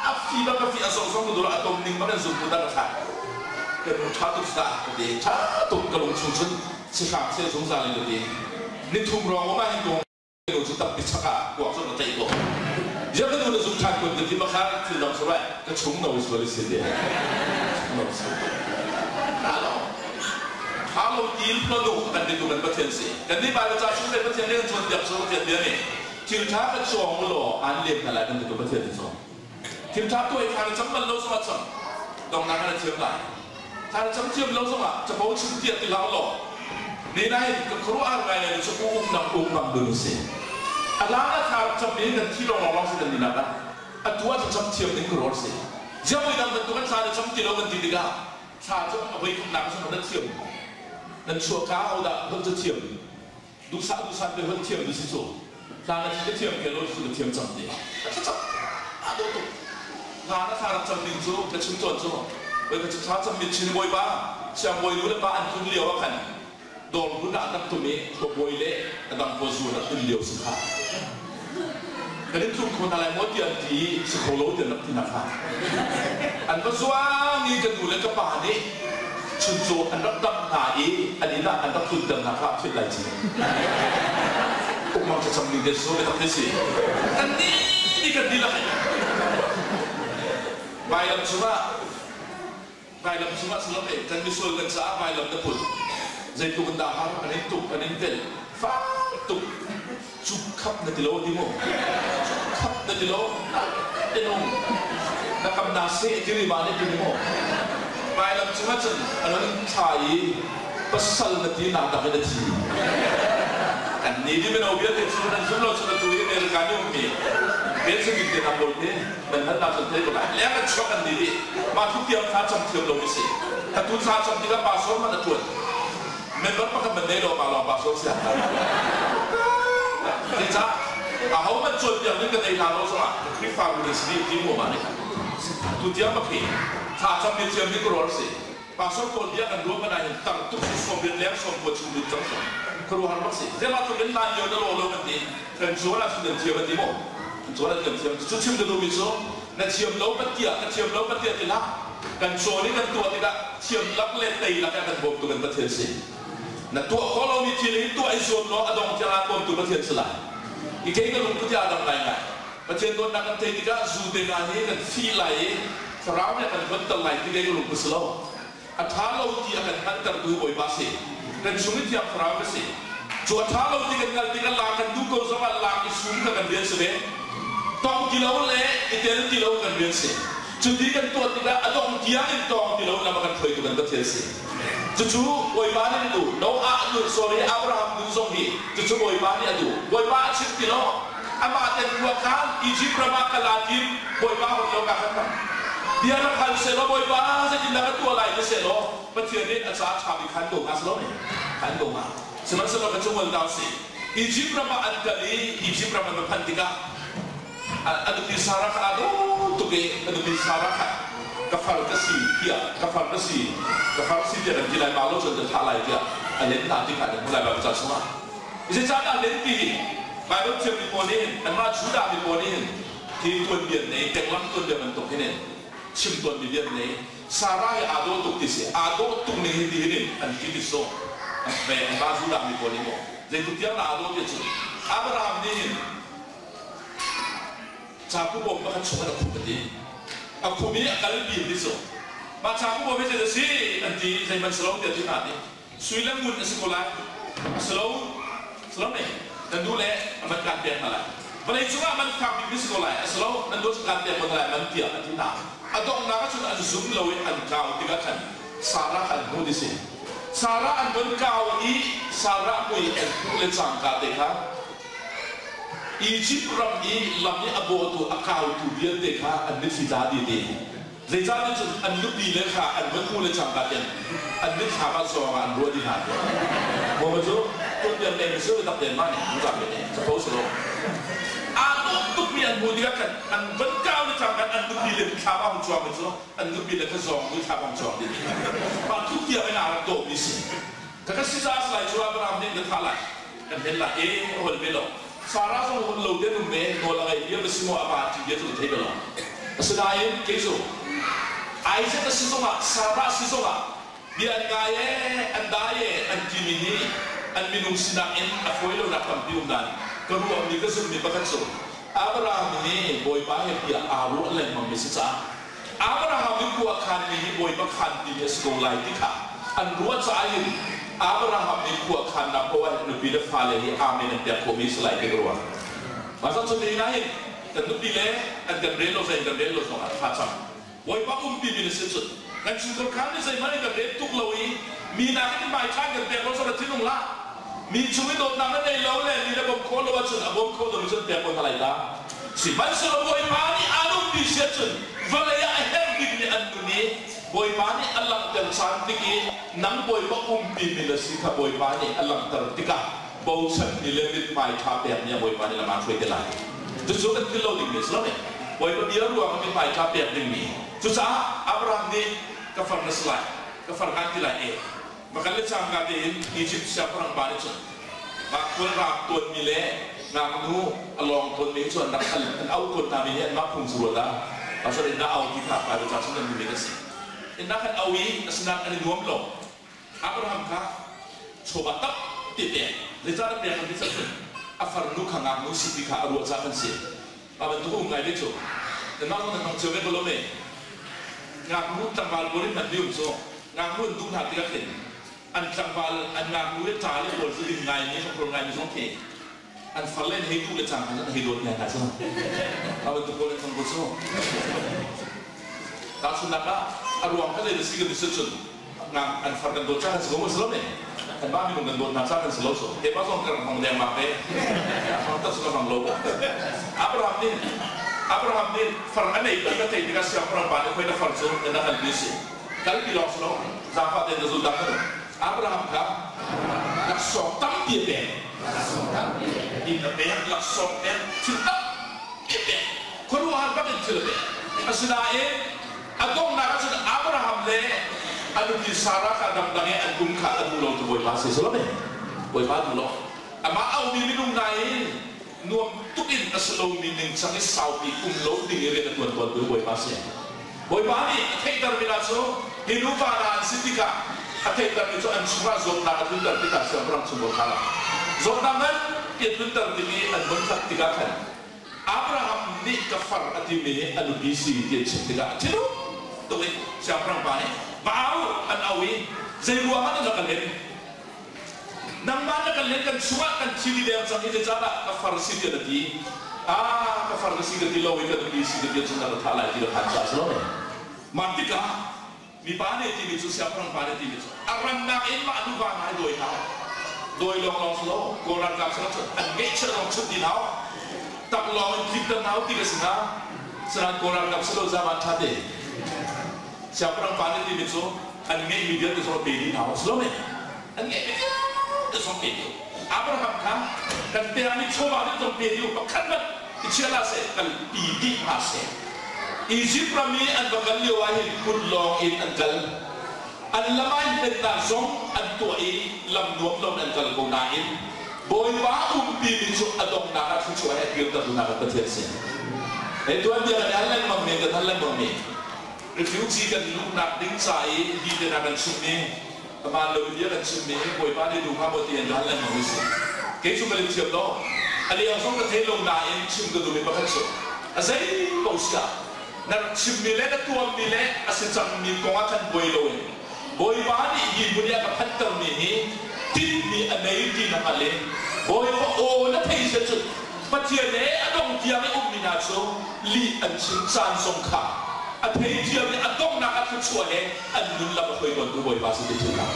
B: A fi bak ka fi a zong zong ka dul a tom ning bak in zun put ah ka thlak. Ka nu ṭha tuk sa ka ti. Ṭha tuk ka lung chung cun si hram seh zungzal in ka ti. Nithum rong um ah hin ka nu cu tampi chak ah kuak cu ka tlaih ko. Ziah ka nu na zung ṭhan kun ka ti bakha thil dang su ka chung no sual i si ti. Chung no si. Halo. Halo til planu kan ti tu kan Pathian si. Kan nih Bible ca chung le Pathian nih kan cawnpiak cu Pathian bia nih thil ṭha ka cawng u law aan lem hna lai kan ti tu Pathian ti cawng. Thil ṭha tuah i thla na cam bal lo zongah cam dongnak ah na thiam lai. Thla na cam thiam lo zongah capo chim tiah ti hlah law ni nain ka khuaruahhar ngai lai cu u umnak um ngam dun si. A hlan ah thla rak cam in kan thi lawng lawng si kan ni nak ah atu ah thlacam thiam ding ka ruat si. Ziah voi dang bantuk in thla na cam ti lo kan ti tikah thla cu a voi khatnak ah nan thiam. Nan chuahka hodah holh cu thiam. Duhsah duhsah te holh thiam tu si cu. Thla na ka thiam ke lo cu ka thiam cang ti. Ka thlacam a dawh tuk. Thla na thla rak cam ding cu ka chim tawn cu. Voi ka thla cam mi chin bawipa siangbawi nu le pa an tlun lio ah khan dawr hlun ah an rak tum i khuabawi le a dang pawl zuun a tlun lio si kha. Kan in tlung kho hna lai maw tiah an ti i si kho lo tiah an rak ti hna kha. An va zuang i ka nu le ka pa nih chuncaw an rak dangh hna i an inn ah an rak tlunter hna kha philh lai ci. Ukmang thlacam ning te cu biatak te si. Kan nih nih kan dihlak in vailam cungah Vailam cungah si lo eh, kan misual kan caah vailam na put. Zeitluk in dah har an in tuk, an in velh. Fak tuk. Cuk khap na ti lo ti mu. Cuk khap na ti lo. Tenung. Na kam na seh ti riba nih ti mu. Vailam cungah cun a ron thla i pasal na ti nak dak in a thi. Kan ni di mino vialte cu nan zum lo cun atu i America ni ummi Benjamin te nam lo te nan hal nak cun thei ko lai. Leng an chuak an ni dih. Mah tluk tiang thla cam thiam lo mi si. Atu thla cam tikah pastor man a ṭuan. Member pakhat man nei lo ma lawng pastor si Zeicah aho man cawn tiang ning ka nei hna lo zongah Khrihfabu nan si dih ti mu ma nih. Tu tiang bak hi thla cam mi thiam mi ka rual si. Pastor pawl bia kan ruah man ah hin tar tuk su sawm riat leng sawm kua chung lut cang so. Khuaruahhar bak si. Zeimah tluk in lan lio na law lo kan ti. Kan zual ah cun nan thiam an ti maw? Kan zual ah kan thiam. Cu chim ka duhmi cu na thiam lo patia ka thiam lo patia ti hlah. Kan cawn i kan tuah tikah thiam lak le tei lak ah kan bawmtu kan Pathian si. Na tuah khawh lomi thil hi tuah i zuam law a dong tiang ah bawmtu Pathian si lai. I kei ka lungput hi aa dang ngaingai. Pathian dawtnak kan theih tikah zu te hna hi kan fih lai i thlarau nih a kan hlonter lai ti kei ka lungput si lo. A ṭha lo ti a kan hngalhtertu hi Bawipa si. Kan chung i Thiang Thlarau ka si. Cu a ṭha lo ti kan hngalh tikah lak kan duh ko zongah lak i sum kha kan rian si ve. Tong ti lo le i tel ti lo kan rian si. Cuti kan tuah tikah a dong tiang in tong ti lo lam a kan hruaitu kan Pathian si. Cucu Bawipa nih a duh. Noah nun, sorry, Abraham nun zong hi cucu Bawipa nih a duh. Bawipa a chim ti lo. Amah ten khua khan Egypt ram ah kal aa tim. Bawipa hon lo ka khan bia rak hal sehlaw Bawipa zeitindah ka tuah lai ti sehlaw Pathian nih a ca ṭha bik khan ko hnga si lo ne khan ko hnga. Sihmanhsehlaw ka cung dah si Egypt ram ah an kal i Egypt ram an va phanh tikah a nupi Sarah kha aa dawh tuk i a nupi Sarah kha ka far ka si tiah ka far ka si ka far si tiah kan ti lai ma lo cun ka thah lai tiah a len hna ti kha an hmu lai Baibal ca chungah. Zeicahdah len ti hi Baibal thiammi pawl nih hin anmah Judah mi pawl nih hin hi tuanbia nei tenglam tuanbia bantuk hin in chim tawnmi bia nei Sarah hi aa dawh tuk ti si aa dawh tuk ning hi ti hin in an ti ti so ve anmah Judah mi pawl nih maw zeitluk tiang dah aa dawh ti cu Abraham nih hin caku bawm pakhat chung in a khumh a ti a khum i a kalpi ti cu mah caku bawm hi zei si an ti zeihmanh si lo tiah ti hna ti Sui le ngun a si ko lai. A si lo. Si lo ne. Nan duh le a man kaan pek hna lai. Vawlei cungah man fak bik na si ko lai. A si lo. Nan duh kaan pek ko hna lai man tiah a ti hna. A donghnak ah cun an zum lo i an kau tikah khan Sarah kha an hmuh ti si. Sarah an von kau i Sarah mui an hmuh le cangka te kha Egypt ram i lam i a bawhtu a kautu vialte kha an mitthli tla dih ti. Zeicahtiah cun an nupi le kha an van hmuh le cangka ten an mitthlam ah zawng ah an ruah dih hna tiah. Bawipa cu tuanbia leng si tak ten mah nih muzam nih capo si lo. Aa dawh tukmi an hmuh tikah khan an van kau le cangka an nupi le mitthlam ah hung cuang mi cu an nupi le kha zawng mitthlam hung cuang dih. Mah tluk tiang in aa rak dawhmi si. Ka ka si caah salai cu Abraham nih na thah lai. Kan hen lai e a hol ve lo. Sarah zong hun lo te num ve nawl a ngei bia va si maw a pa ti bia cu thei lo. Asinain kei cu Isaac a si zongah Sarah si zongah bia an ngai e an dai e an timi nih an minung sinak in a fawi lonak tampi um nain ka ruahmi ka zumhmi pakhat cu Abraham nih Bawipa he bia aa ruah lengmang mi si caah Abraham i khua khanmi hi Bawipa khan timi a si ko lai ti kha an ruah caah hin Abraham nih khua khannak poah hin nupi le fale hi amen an pek khawhmi a si lai ti ka ruah. Mah cu ni na hin kan nupi le an kan rel lo zei kan rel lo zongah tha cang. Bawipa umpi mi na si cun kan chungkhar khan nih zeihmanh in kan rel tuk lo i mi nakin in hmaithlai kan pek lo zong thinung hlah. Mi chung i dawtnak na nei lo le mi na bawm khawh lo ahcun a bawm kho lomi cun pek ko hna lai ta. Sihmanhsehlaw Bawipa nih aan umpi si ahcun vawlei ah a herh bikmi an nun i Bawipa nih a langhter caan tik i nang Bawipa umpi mi na si kha Bawipa nih a langhter tikah bochanmi le mithmai ṭha pekmi ah Bawipa nih lam aan hruai te lai. Cucu kan philh lo dingmi a si lo ne. Bawipa bia ruangah mithmai ṭha pek dingmi. Cucaah Abraham nih ka far na si lai, ka far kaan ti lai e. Va kal le cangka tein Egypt siangpahrang pa nih cun mah khualraam tuanmi le Ngaknu a lawng tawnmi cu an rak hal an auh tawn hna mi hi anmah phung cu ruat ah pasal in na au ti kha Bible ca chung an hmuhmi kan si. In na kan au i asinain an i nuam lo. Abraham kha chawva tampi a pek. Zeicah na pek kan ti cun a farnu kha ngaknu si ti kha a ruah caah kan si. Mah bantuk um ngai ve cu. Nanmah zong nan hmang cio ve ko lo me. Ngaknu tlangval pawl in hman mi um cu ngaknu an duh hna tikah khin an tlangval an ngaknu le ṭa le pawl cu lim ngaimi hrokhrawl ngaimi zong khi an far le an hei duh le cang an hei dawt ngai hna cu mah bantuk pawl an cang ko cu. Tahchunhnak ah a ruang kha zei na si kan ti cun ngang an far kan dawt cang kan si ko maw si lo ne kan mah minung kan dawt hna cang kan si lo so he pa zong kan hmang deng mak ve hmang tak ka hmang lo. Abraham nih Abraham nih far a nei kan thei tikah siangpahrang pa nih khoi na far cu na kan ti si kalpi lawng si lo zaangfah tein na zul dah kan Abraham kha laksawng tampi a pek in a pek laksawng pek thil tampi a pek khuaruahhar bak in thil a pek. Asinain a donghnak ah cun Abraham le a nupi Sarah kha dangdang i an um kha a duh lo tu Bawipa si si lo Bawipa duh lo. Amah a ummi minung hna i nuam tuk in a si lomi ningcang i saupi um lo ding i rian a ṭuan tawntu Bawipa si. Bawipa nih a theihtermi hna cu hi nuva hna an si tikah a theihtermi cu an chungah zawtnak a tlunter tikah siangpahrang chung kha zawtnak nganpi a tlunter tik i an vun hlat tikah khan Abraham nih ka far a timi hi a nupi si ti an chim tikah a thinung tuk i siangpahrang pa nih va au an au i zei ruangah dah na ka hlen? Nangmah na kan hlen kan chungah kan thi dih deng cang i zeicahdah ka far si tiah na ti? Ah, ka far ka si ka ti lo i ka nupi si ka ti ahcun na ka thah lai ti ka phan caah a si lo ne. Mah tikah mipa nih timi cu siangpahrang pa nih timi cu a rannak in mah nuva hna hi dawi hna dawi lawnglawng si lo Kawl ralkap sin ahcun an ngeihchiah zong chut dih hau taklawng in tlikter hna ti ka si hna. Sinain Kawl ralkap si lo zaman ṭha te siangpahrang pa nih timi cu an ngeihmi vialte zong pe dih hna si lo ne an ngeihmi vialte zong pe dih. Abraham kha kan pekmi chawva ding zong pe dih pakhat hmanh i chia hlah seh kan pi dih hna seh. Izipt ram i an va kal lio ah hin kut lawng in an kal. An lam ah hin hlennak zong an tuah i lam nuam loin an kal ko nain Bawipa umpimi cu a donghnak ah thluachuah he kirter duhnak kan Pathian si. Hei tuanbia kan i hal lengmang mi kan hal lengmang mi refugee kan luhnak ding ca i hi te hna kan chimmi hmaan lo bia kan chimmi hi Bawipa nih duh hnga maw ti an ka hal lengmang mi si. Kei cu ka lim thiam lo. A leng zong ka thei lo nain chim ka duhmi pakhat cu a zei paoh si ah na rak chimmi le na tuahmi le a si cangmi kong ah khan buai loin Bawipa nih hi hmun i a ka phantermi hi tinhmi a nei ti na hngalh i Bawipa aw na theih si ahcun Pathian he a dong tiang i ummi hna cu lih an chim caan zong kha a theithiam i a donghnak ah thluachuah he an nun lam a hruai tawntu Bawipa si ti thil hna.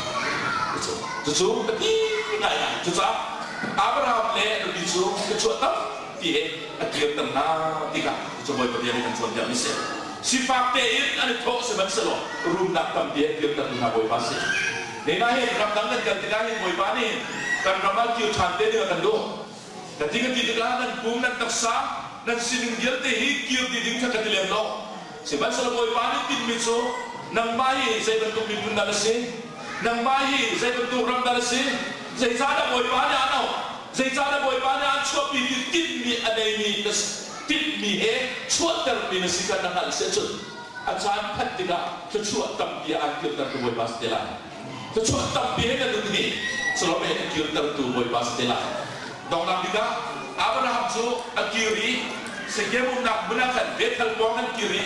B: Cucu biapi ngaingai. Cucaah Abraham le nupi cu thluachuah tampi he a kirter hna tikah cucu Bawipa bia nih kan cawnpiakmi si. Sifak tein an i thawh sihmanhsehlaw rumnak tampi he kirtertu hna Bawipa si. Nehna hin ramdang kan kal tikah hin Bawipa nih kan ram ah kir ṭhan te ding a kan duh. Ka ti ka ti tikah nan pum nan taksa nan sining vialte hi kir ti ding kha ka ti lem lo. Sihmanhsehlaw Bawipa nih tinhmi cu nangmah hi zei bantuk miphun dah na si? Nangmah hi zei bantuk ram dah na si? Zeicahdah Bawipa nih aan auh? Zeicahdah Bawipa nih aan chuahpi ti tinhmi a neimi na tinhmi he chuahtermi na si kha na hngalh si ahcun a caan phanh tikah thluachuah tampi aan kirtertu Bawipa si te lai. Thluachuah tampi he na nun hi Solomon he kirtertu Bawipa si te lai. Donghnak bik ah Abraham cu a kir i Shekem umnak hmun ah khan Bethel pawng an kir i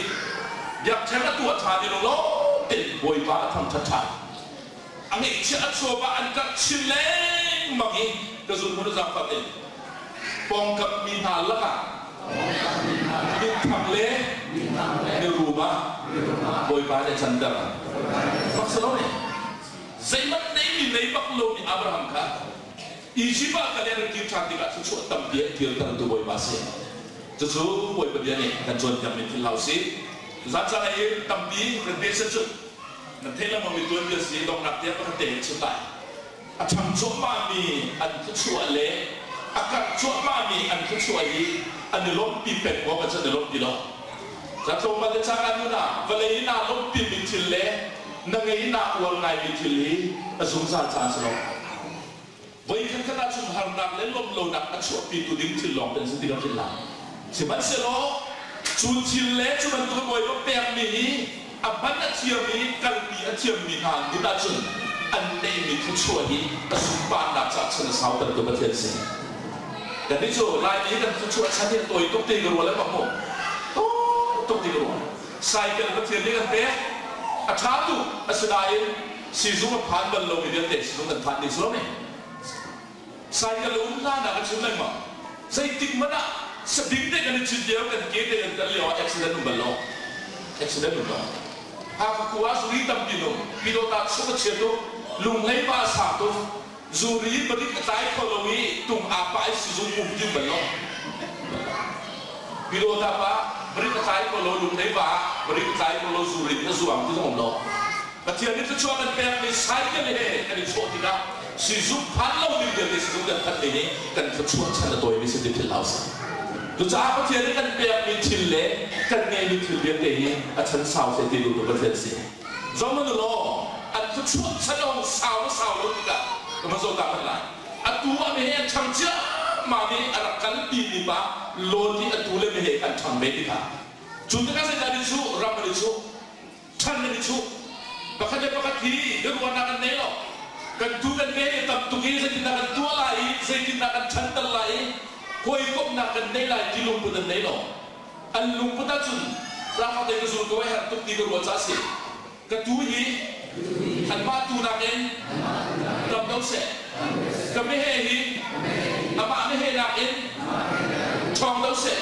B: biakṭheng a tuah ṭhan i lunglawm tein Bawipa a thangṭhat ṭhan. A ngeihchiah a chuap ah an karh chin lengmang i ka zun hmun a zaangfah in pawngkam mi hna lakah minthang le mirum ah Bawipa nih a canter. Mak si lo ne. Zeihmanh neimi nei bak lomi Abraham kha Izipt ah kal i an kir ṭhan tikah thluachuah tampi an kirtertu Bawipa a si. Cucu Bawipa bia nih a kan cawnpiakmi thil hau si. Zan caan ah hin tampi kan pe cun nan theih lengmangmi tuanbia si donghnak tiang pakhat te in chim lai. A ṭhang cuahmahmi an thluachuah le a karh cuahmahmi an thluachuah hi an i lawmhpi peng maw kan an i lawmhpi lo. Za tlawmpal te caan ah nun ah vawlei in aa lawmhpimi thil le na ngei naa uar ngaimi thil hi a zungzal caan si lo. Voikhat khat ahcun harnak le lawmhlonak a chuahpitu ding thil lawng te an si ti kan philh lai. Sihmanhsehlaw cu thil le cu bantuk Bawipa pekmi hi a hman a thiam i kalpi a thiammi hna an din ahcun an neihmi thluachuah hi a sunparnak caah chan a sautertu Pathian si. Kannih cu Laimi hi kan thluachuah chan hi a tawi tuk ti ka ruah lengmang mu. Tawi tuk ti ka ruah. Cycle Pathian nih kan pek. A ṭha tuk. Asinain sizung a phan bal lomi vialte sizung kan phan ding si lo mi. Cycle um hlan ah ka chim lengmang. Zeitik hmanh ah sabing te kan i cit lio kan ke te kan kal lio ah accident um bal lo. Accident um lo. Hakha khua zuri tampi nung, Pyidawta chung a chia tuk, lunghlei pa a sang tuk, zuri palik a tlai kho lo i tung aa pah i sizung um ti um bal lo. Pyidawta pa barik a tlai kho lo, lunghlei pa barik a tlai kho lo, zuri a zuang ti zong um lo. Pathian nih thluachuah kan pekmi cycle he kan i chawh tikah sizung phan lo ding vialte sizung kan phanh ding i kan thluachuah chan a tawimi si ti philh hlah usih. Cucaah Pathian nih kan pekmi thil le kan ngeihmi thil vialte hi a chan sau seh ti duhtu Pathian si. Zong u law an thluachuah chan a hung sau le sau lo tikah ka van zoh ta hmanh lai. Atu a meheh an chang ciammam i a rak kalpi mi pa Lot i atu le meheh kha an chang ve tikah cu tikah zeidah an i cuh? Ram an i cuh. Chan nan i chuh. Pakhat le pakhat hi biaruahnak an nei lo. Kan tu kan ve i tam tuk i zeitindah kan tuah lai i zeitindah kan ṭhanter lai i hawikomhnak kan nei lai ti lungput an nei lo. An lungput ahcun ralkap lei ka zul ko ai herh tuk ti ka ruah caah a si. Ka tu hi anmah tu nakin tam deuh seh. Ka meheh hi amah meheh nakin ṭhawng deuh seh.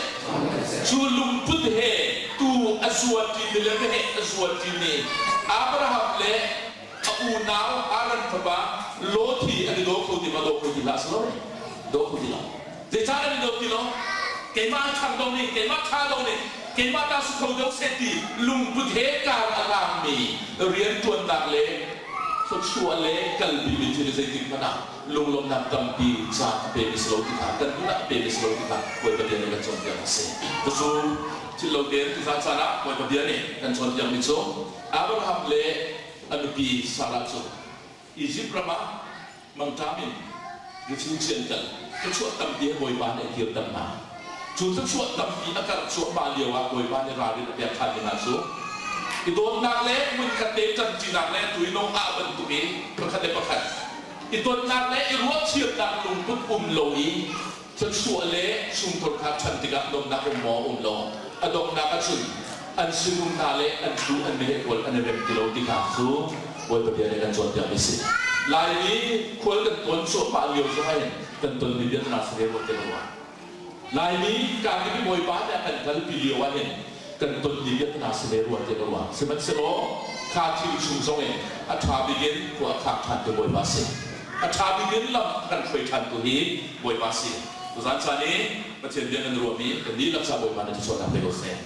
B: Cu lungput he tuu a zuaṭimi le meheh a zuaṭimi Abraham le a unau Haran fapa Lot hi an i daw kho ti ma daw kho ti hlah si lo? Daw kho ti lo. Zeicah an i daw ti lo? Keimah an ṭhang do ning, keimah ṭha do ning, keimah ta si kho deuh seh ti lungput he kar a hlangmi rianṭuannak le thluachuah le kalpimi thil zeitik hmanh ah lunglawmhnak tampi caan a pemi si lo ti kha kan nun ah a pemi si lo ti kha Bawipa bia nih kan cawnpiak a si. Cucu thil lo tein tuzan caan ah Bawipa bia nih kan cawnpiakmi cu Abraham le a nupi Sarah cu Izipt ram ah mangṭam in refugee an kal. Thluachuah tampi he Bawipa nih a kirter hna. Cu thluachuah tampi a karh cuahmah lio ah Bawipa nih ralrin a pek ṭhan mi hna cu i dawtnak le hmunkhat te ṭanṭinak le tuinung ah bantuk i pakhat le pakhat i tonnak le i ruahchiatnak lungput um lo i thluachuah le chungkhar kha ṭhan tikah nuamhnak um maw um lo a donghnak ahcun an sinum hna le an tu an meheh pawl an i rem ti lo ti kha cu Bawipa bia nih kan cawnpiak mi si. Laimi khual kan tawn cuahmah lio zong ah hin kan tonmi bia hna si ve rua ti lo. Laimi kar i Bawipa nih a kan kalpi lio ah hin kan tonmi bia hna si ve rua ti ka ruah. Sihmanhsehlaw kha thil chung zong in a ṭha bik in khua a khak ṭhantu Bawipa a si. A ṭha bik in lam a kan hruai ṭhantu hi Bawipa a si. Tuzaan caan i Pathian bia kan ruahmi kan dihlak ca Bawipa nih thluachuahnak pe ko seh.